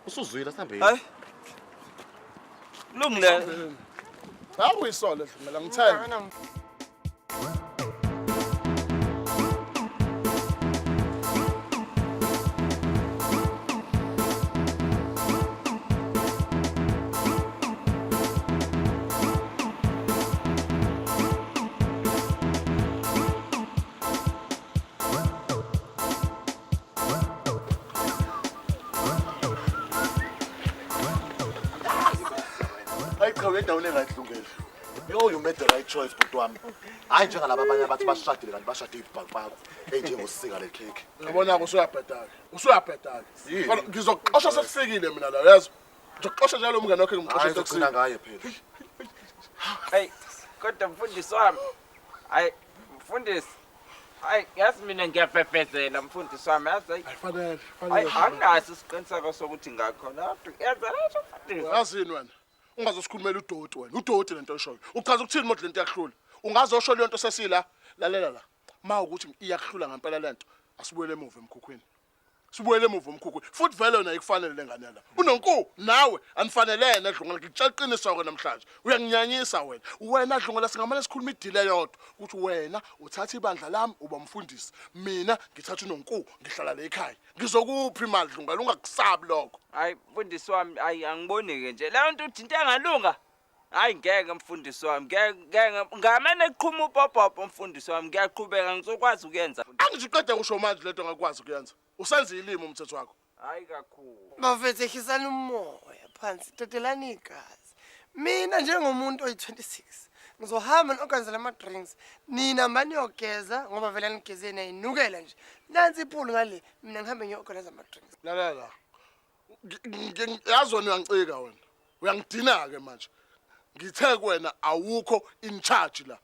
Usuzwile sihambe. Hayi. Kulungile. Akuyisole Dlungelo ngithembe. Hayi cha uyendaweni e-right Dlungelo. Yo you made the right choice bhuti wami. Hayi njengalaba abanye abathi bashadile kanti bashade ibhakubhaku enjengosika le cake. Uyabona ke usuyabheda ke. Usuyabheda ke. Yini? Kodwa ngizokuxosha sesifikile mina la uyezwa. Ngizokuxosha njalo umngane wakho ngimxosha Hayi uzogcina ngaye phela. Hayi kodwa mfundisi wami. Hayi mfundisi. Hayi yazi mina ngiyafefezela mfundisi wami yazi hayi. Ayifanele, Hayi anginaso isiqiniseko sokuthi ngakhona. Yazi yazi mfundisi. Yazini wena? Ungazosikhulumela udoti wena. Udoti lento oyishoyo. Uchaza ukuthini mode lento iyakuhlula? Ungazosho leyo nto sesila. Lalela la. Ma ukuthi iyakuhlula ngempela lento, asibuyele emuva emkhukhwini. Sibuyele emuva emkhukhwini. Futhi vele wena ikufanele lengane la. Unonku nawe anifanelene Dlungela ngikutshela iqiniso ke namhlanje. Uyanginyanyisa wena. Wena Dlungela singamane sikhuluma idile yodwa ukuthi wena uthatha ibandla lami uba umfundisi. Mina ngithatha unonku ngihlala la ekhaya. Ngizokupha imali Dlungela ungakusabi lokho. Hayi mfundisi wami hayi angiboni ke nje. Leyo nto uthi into engalunga. Hayi ngeke mfundisi wami ngeke ngeke ngamane qhuma upopopo mfundisi wami ngiyaqhubeka ngizokwazi ukuyenza. Angiziqede kusho manje lento ngakwazi ukuyenza. Usenza ilimi umthetho wakho. Hayi kakhulu. Bafethu ehlisani umoya phansi, dedelani igazi. Mina njengomuntu oyi-26 ngizohamba ni-organizele ama-drinks. Nina maniyogeza ngoba vele anigeze nayinukela nje. Nansi ipool ngale, mina ngihambe ngiyo-organize ama-drinks. Lalela la. Yazi wena uyangicika wena. Uyangidina ke manje. Ngithe kuwena awukho in charge la.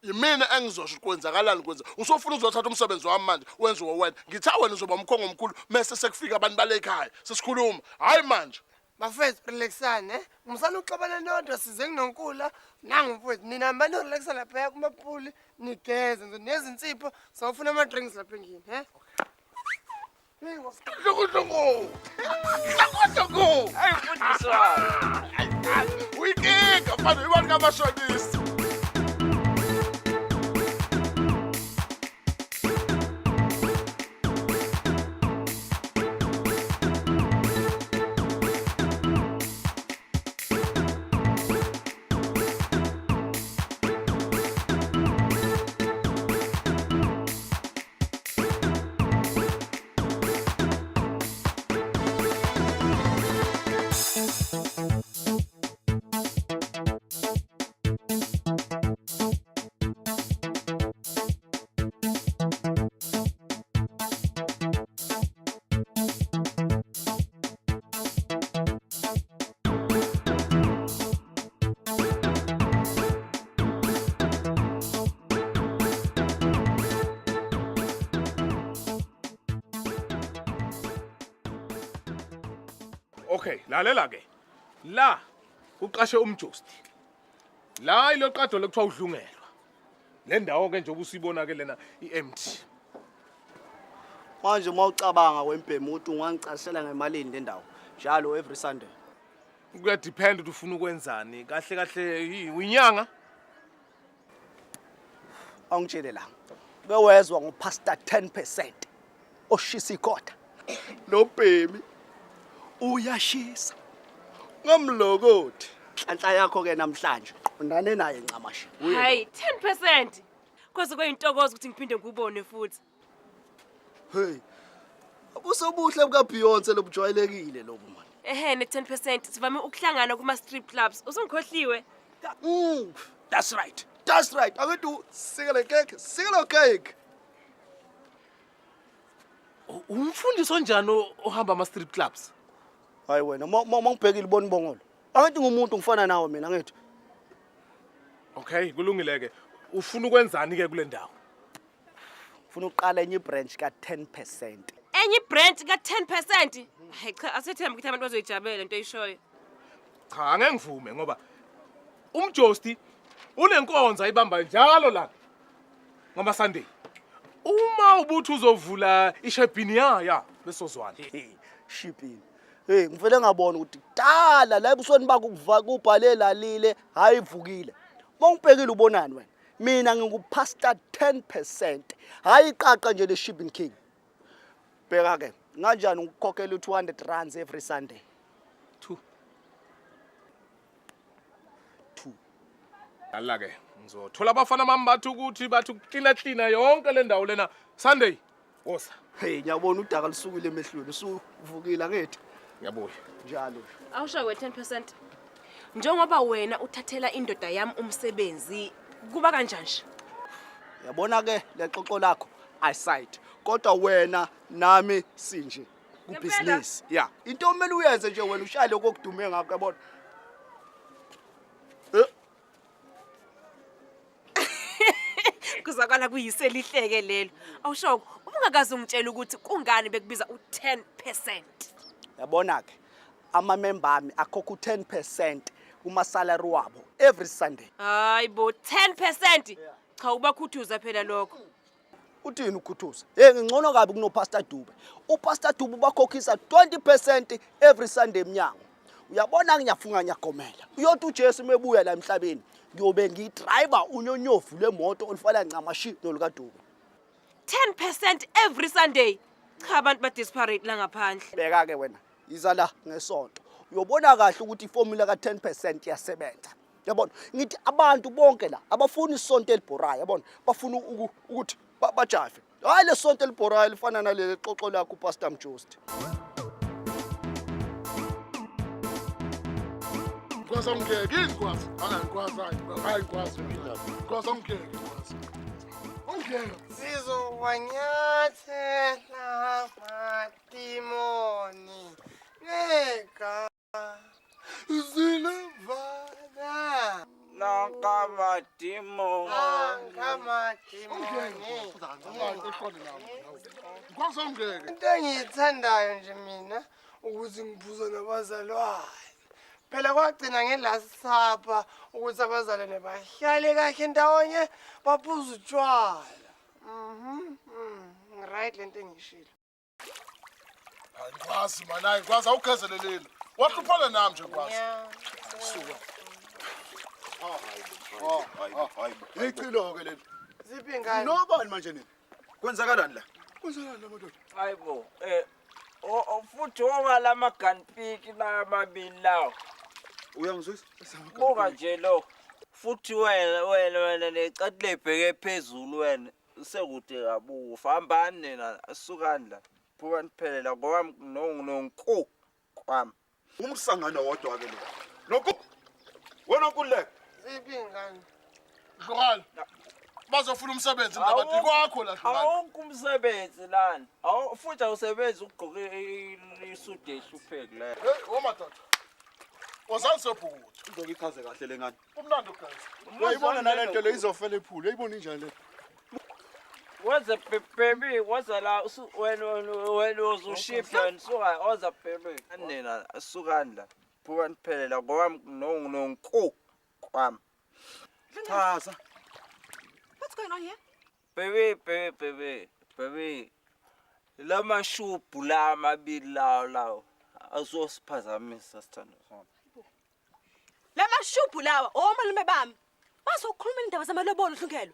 Yimina engizosho ukuthi kwenzakalani kwenza. Usofuna uzothatha umsebenzi wami manje wenziwe wena. Ngithe wena uzoba umkhongo omkhulu mese sekufika abantu bale ekhaya. Sesikhuluma. Hayi manje. Bafethu relaxani eh. Musani uxabana nodwa size nginonkula nangu mfowethu nina mani relaxa lapha kumapuli nigeze nje nezinsipho sawufuna ama drinks lapha endlini eh. Dlungu. Dlungu. Hayi mfundisi wami. Uyinkinga mfana imali kamashonisa. Okay, lalela ke. La uqashe umjosti. La iloqado lokuthiwa udlungelwa. Le ndawo ke njengoba usibona ke lena i-empty. Manje uma ucabanga wembhemu ukuthi ungangicashela ngemalini le ndawo njalo every Sunday. Kuyadepend ukuthi ufuna ukwenzani. Kahle kahle uyinyanga. Awungitshele la. Uke wezwa ngoPastor 10% oshisa ikota. Lo bhemi uyashisa. Ngamlokothi. Nhlanhla yakho ke namhlanje. Qondane naye ncamashi. Uye lo. Hayi, 10%. Kwaze kwayintokozo ukuthi ngiphinde ngikubone futhi. Hey. Ubuso obuhle buka Beyonce lobujwayelekile lobu man. Ehhe, ne 10% sivame ukuhlangana kuma strip clubs. Usungikhohliwe. That's right. That's right. Aketu sikele cake, sikele cake. Umfundisi onjani ohamba ama strip clubs? Hayi wena, uma ngibhekile ubona ibongolo. Angithi ngumuntu ngifana nawe mina angithi. Okay, kulungile ke. Ufuna ukwenzani ke kule ndawo? Ufuna ukuqala enye ibranch ka 10%. Enye ibranch ka 10%. Hayi cha, asethembe ukuthi abantu bazoyijabulela lento oyishoyo. Cha, angeke ngivume ngoba umjosti unenkonzo ayibamba njalo la ngama Sunday. Uma ubuthi uzovula ishebhini ya ya besozwana. Shibhini. Hey, ngivele ngabona ukuthi kudala la ebusweni bakho kuva kubhale lalile, hayi vukile. Uma ungibhekile ubonani wena? Mina ngingupastor 10%. Hayi iqaqa nje le Shibin King. Bheka ke, kanjani ngikukhokhela u200 rands every Sunday? 2. 2. Lala ke, ngizothola abafana bami bathi ukuthi bathi ukuklina klina yonke le ndawo lena Sunday. Woza. Hey, ngiyabona udaka lusukile emehlweni, usuvukile angithi? Ngiyabuya. Njalo. Awusho we 10%. Njengoba wena uthathela indoda yami umsebenzi, kuba kanjani nje? Yabona ke lexoxo lakho aside. Kodwa wena nami sinje ku business. Yeah. Into omele uyenze nje wena ushaye lokho okudume ngakho yabona. Eh, Kuzwakala kuyiselihleke lelo. Awusho ubungakaze ungitshela ukuthi kungani bekubiza u10%. Yabona ke ama member ami akhokha u10% kuma salary wabo every Sunday. Hayi bo 10%. Cha ubakhuthuza phela lokho. Uthini ukhuthuza? Hey ngingcono kabi kuno Pastor Dube. UPastor Dube ubakhokhisa 20% every Sunday emnyango. Uyabona ngiyafunga ngiyagomela. Uyothi uJesu mebuya la emhlabeni ngiyobe ngidriver unyonyovu lemoto olufana ncamashi noluka Dube. 10% every Sunday. Cha abantu ba desperate la ngaphandle. Bheka ke wena yiza la ngesonto. Uyobona kahle ukuthi iformula ka 10% iyasebenza. Yabona ngithi abantu bonke la abafuni isonto elibhorayo yabona bafuna ukuthi bajafe. Hayi lesonto elibhorayo lifana naleli xoxo lakho uPastor Mjosti. Ngikwazi angiyeke yini ngikwazi? Hayi ngikwazi hayi hayi ngikwazi mina. Ngikwazi angiyeke ngikwazi. Angiyeke. Sizowanyathela madimoni ngeka Zinavana. Nankamadimoni. Nankamadimoni. Ngikwazi angiyeke. Into engiyithandayo nje mina ukuthi ngiphuze nabazalwane. Phela kwagcina ngelast supper ukuthi abazalwane bahlale kahle ndawonye baphuze utshwala. Mhm. Right lento engiyishilo. Hayi ngikwazi mani hayi ngikwazi awugezeleleli. Wahluphana nami nje ngikwazi. Suka. Hayi chilo ke leli. Ziphi ingane? Nobani manje nini? Kwenzakalani la? Kwenzakalani la madoda? Hayibo, futhi woba lama gun pick la amabili lawo. Uyangizwisa? Buka nje lo. Futhi wena wena wena lecathi lebheke phezulu wena. Usekude kabufa. Hambani nina sukani la. Phuma niphele la ngoba nonku kwami. Umsangano wodwa ke lo. Lokhu wena Nkululeko. Ziphi ingane? Dlukala. Bazofuna umsebenzi ndaba kwakho la Dlukala. Awukho umsebenzi lana. Awu futhi awusebenzi ukugqoka isudu ehlupheki la. Hey, womadoda. Wozani sobhukuda. Uzoke ichaze kahle le ngane. Umnandi ugazi. Uyayibona nalento le izofela ephulu. Uyayibona injani le? Woza baby, woza la wena wena uzoshipha wena suka oza baby. Nina sukani la. Phuma niphele la ngoba no nonku kwami. Chaza. What's going on here? Baby baby baby baby. La mashubhu la amabili lawo lawo azosiphazamisa sithando sami. La mashubhu lawa omalume bami. Bazokhuluma indaba zamalobolo Hlungelo.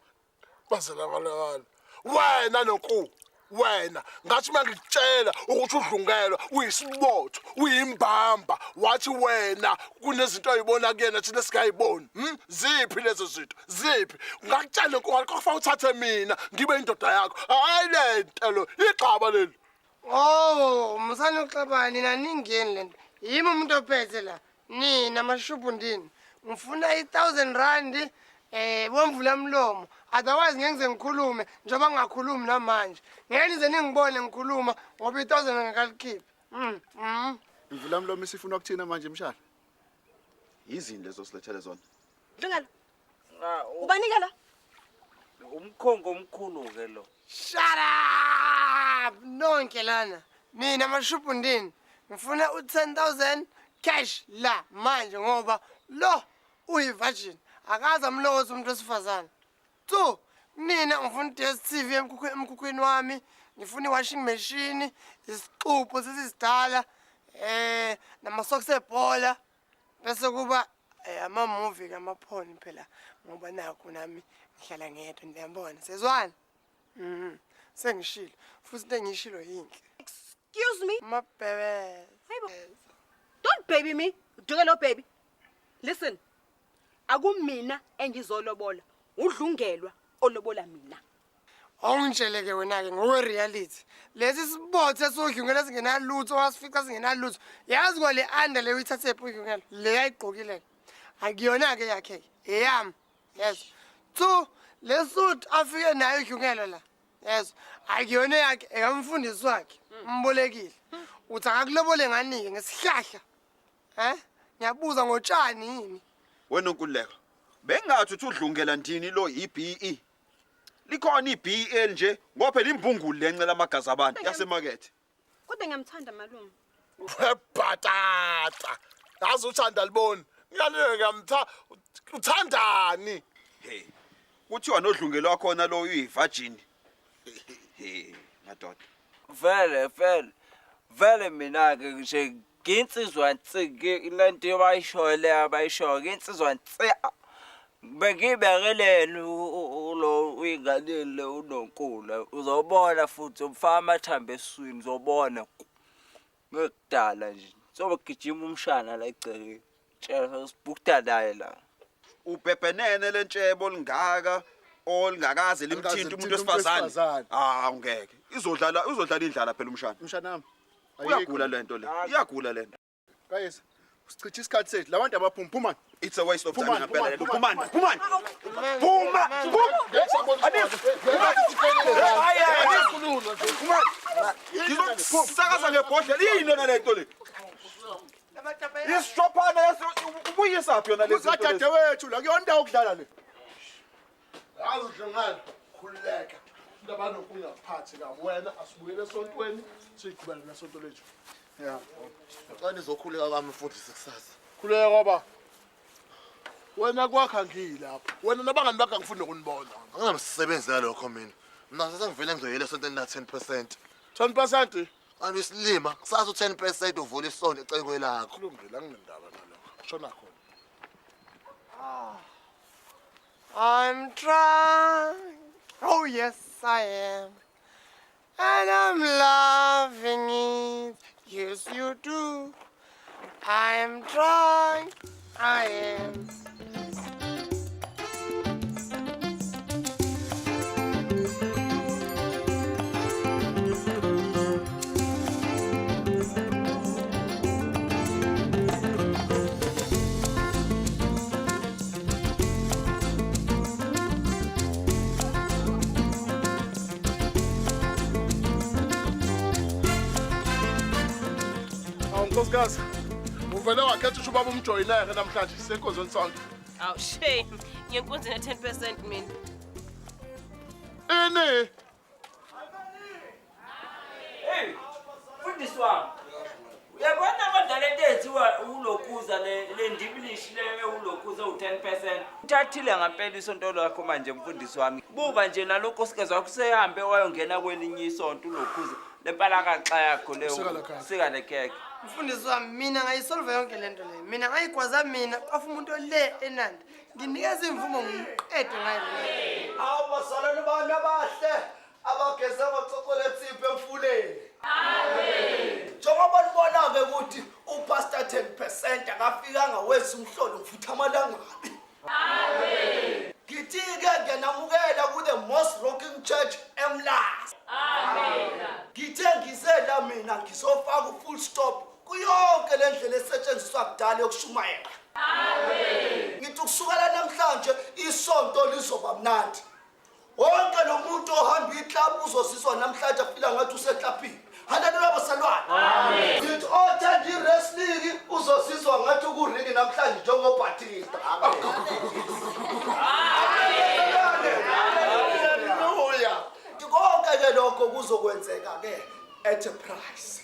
Bazelabalekala. Wena noku wena ngathi uma ngikutshela ukuthi udlungelwa uyisibotho uyimbamba wathi wena kunezinto oyibona kuyena thina singayiboni ziphi lezo zinto ziphi ngakutshela nkosi uthathe mina ngibe indoda yakho hayi le nto lo igxaba leli. Oh, musani uxabana nina ningeni lento. Yimi umuntu ophethe la. Nina mashubhu ndini. Ngifuna i1000 rand bomvula mlomo. Otherwise ngeke ngize ngikhulume njengoba ngingakhulumi namanje. Ngeke nize ningibone ngikhuluma ngoba i1000 ngikalikhiphi. Imvula mlomo isifuna ukuthina manje mshana. Yizini lezo silethele zona? Dlungelo. Ubanika la? Umkhongo omkhulu ke lo. Shut up! Nonke lana. Mina mashubhu ndini. Ngifuna u10000 cash la manje ngoba lo uyi-virgin. Akaze amlokoze umuntu wesifazane. 2 mina ngifuna i-DStv emkhukhwini wami, ngifuna i-washing machine, isixubho sesisidala, nama-socks ebhola, bese kuba ama-movie kamaphoni phela ngoba nakho nami ngihlala ngedwa niyabona. Sezwana? Sengishilo. Futhi into engiyishilo yinhle. Excuse me? Mabhebe. Hayibo. Don't baby me. Dukelo baby. Listen. Akumina engizolobola. Udlungelwa olobola mina. Awungitsheleke wena ke ngokwe reality. Lesi sibothe sodlungela singenalutho wasifica singenalutho. Yazi kwale under le uyithathe phi udlungela? Le ayigqokile. Akuyona ke yakhe ke. Eyami. Yes. 2 le suit afike nayo udlungela la. Yes. Akuyona yakhe ekamfundisi wakhe. Umbolekile. Uthi akakulobole nganike ngesihlahla. Ngiyabuza ngotshani yini? Wena Nkululeko, bengathi uthi udlungela ndini lo iBE. Likhona iBL nje ngoba phela imbungulu lencela amagazi abantu yasemakethe. Kodwa ngiyamthanda malume. Webhatata. Yazi uthanda liboni. Ngiyaleka ngiyamtha uthandani? Hey. Kuthiwa nodlungelo wakhona lo uyivirgin. Hey, madoda. Vele vele. Vele mina ke nje nginsizwa nsi lento bayishoyo le abayishoyo nginsizwa nsi. Bengibekelele lo uyinganile unonkulu uzobona futhi umfaka amathambo esiswini uzobona ngekudala nje sobe gijima umshana la egcekeni tshela sibhukda naye la Ubhebhenene lentshebo lingaka olingakaze limthinta umuntu wesifazane. Ah ungeke izodlala uzodlala indlala phela umshana. Umshana wami uyagula lento le. Iyagula lento. Guys, sichitha isikhathi sethu. Labantu abaphuma phumani. It's a waste of time ngempela. Phumani, phumani. Phuma, phuma. Ngizokusakaza ngebhodlela yini yona lento le? Isishophana yeso ubuyisaphi yona lezi zinto lezi? Dadewethu la kuyona indawo okudlala le. Yazi Dlungane, khululeka. Into abanokungaphathi kabi wena asibuyele esontweni siyiqhubele nesonto lethu. Yeah. Xa nizokhuleka kwami mfundisi kusasa. Khuleka kwaba. Wena kwakha ngilapha. Wena nabangani bakho angifuni ukunibona. Anginamsebenzi nalokho mina. Mina sesengivele ngizoyela esontweni la 10%. 10%? Kanti isilima kusasa u10% uvula isonto ecekweni lakho. Kulungile anginendaba nalokho. Shona khona. I'm drunk. Oh yes I am. And I'm loving it. Yes you do. I'm drunk. I am. Nkosikazi, uvele wakhetha ukuthi ubaba umjoyineke namhlanje sisenkonzweni sonke. Aw shame, ngiyenkonzweni ya 10% mina. Ini? Hey, mfundisi wami. Uyabona kodwa lento eyenziwa ulokuza le ndibilishi le ewulokuza u10%. Uthathile ngempela isonto lakho manje mfundisi wami. Buka nje nalonkosikazi wakho usehambe wayongena kwelinye isonto ulokhuza. Lempalakaxa yakho leyo. Sika le khekhe. Sika le khekhe. Mfundisi wami mina ngayisolve yonke lento le. Mina ngayigwaza mina kwafa umuntu ole eNanda. Nginikeza imvumo ngiqede ngayo. le. Hawu bazalwane bami abahle abageze ngoxoxo lensipho emfuleni. Njengoba nibona-ke ukuthi uPastor 10% akafikanga wenza umhlolo ngifutha amalangabi. Ngithi-ke ngiyanamukela ku-the most rocking church eMlazi. Ngithe ngizela mina ngizofaka u-full stop kuyonke le ndlela esetshenziswa kudala yokushumayela. Ngithi kusukela namhlanje isonto lizoba mnandi. Wonke lo muntu ohamba iklabhu uzozizwa namhlanje afila ngathi useklabhini. Haleluya bazalwane. Ngithi othanda i-wrestling uzozizwa ngathi ukuringi namhlanje njengoBatista. Haleluya. Konke ke lokho kuzokwenzeka ke at a price.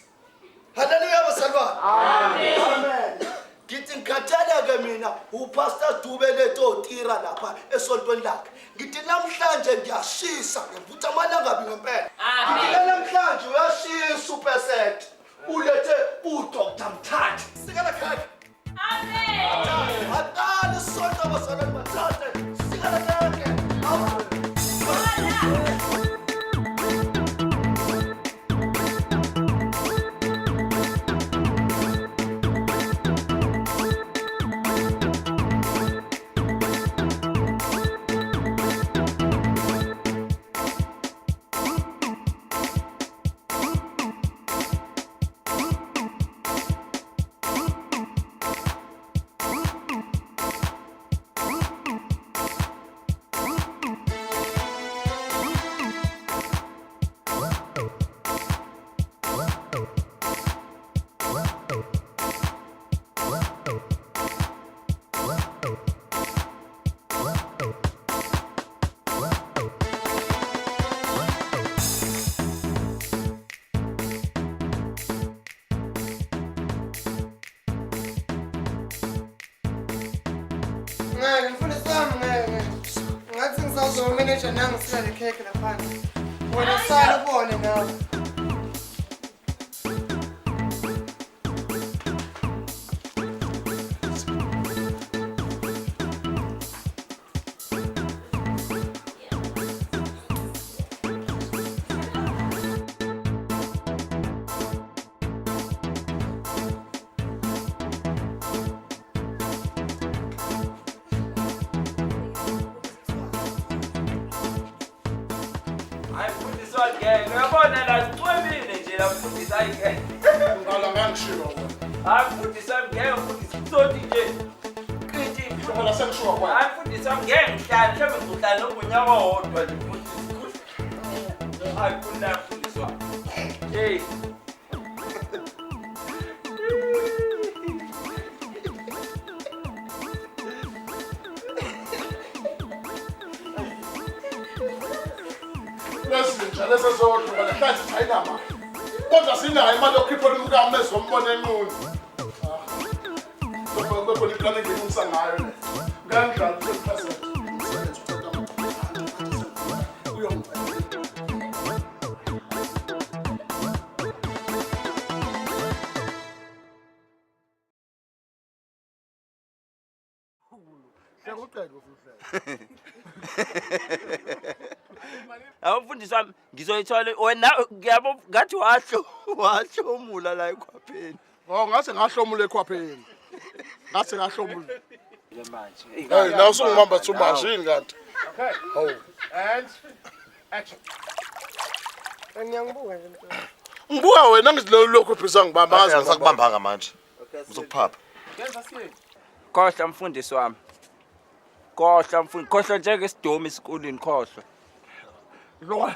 Haleluya bazalwane. Amen. Amen. Ngithi ngikhathele ke mina uPastor Dube letotira lapha esontweni lakhe. Ngithi namhlanje ngiyashisa ngivutha amalangabi ngempela. Ngithi ke namhlanje uyashisa upercent. Ulethe uDr Mthathe. Sikala khakhe. Amen. Aqala isonto bazalwane bathathe. Sikala khakhe. Amen. Ngeke mfundisi wami ngeke ngeke. Ngathi ngisazoba manager nangisila le khekhe laphana. Wena sala ubone nawe. Hayi mfundisi wami ngeke. Uyabona la sicwebile nje la mfundisi hayi ngeke. Ngala ngangishiwo wena. Hayi mfundisi wami ngeke mfundisi sothi nje. Qithi Ngala sengishiwo kwena. Hayi mfundisi wami ngeke ngihlale mhlawumbe ngizohlala noma unyaka owodwa nje mfundisi. Hayi khulula mfundisi wami. Hey. Lezinja lezi ezodwa namhlanje ithi ayinamali. Kodwa sinayo imali yokukhiphela umkami ezombona enqunu. Kodwa kube khona iplani engilungisa ngayo le. Ngangidlala u-10%. Umsebenzi uthatha uyongicela. Hleka uqede ufuhleka. Yabo mfundisi wami ngizoyithola wena ngiyabo ngathi wahlo wahlomula la ekhwapheni. Oh ngase ngahlomula ekhwapheni. Ngase ngahlomula. Ke manje. Hey, nawe usungibamba too much yini kanti? Okay. Hawu. And action. Ngiyangibuka nje mntwana. Ngibuka wena ngithi lo lokhu ubhiza ngibamba ngazi. Angisakubambanga manje. Uzokuphapha. Khohlwa mfundisi wami. Khohlwa mfundisi, khohlwa njengesidomi esikoleni khohlwa. Lo.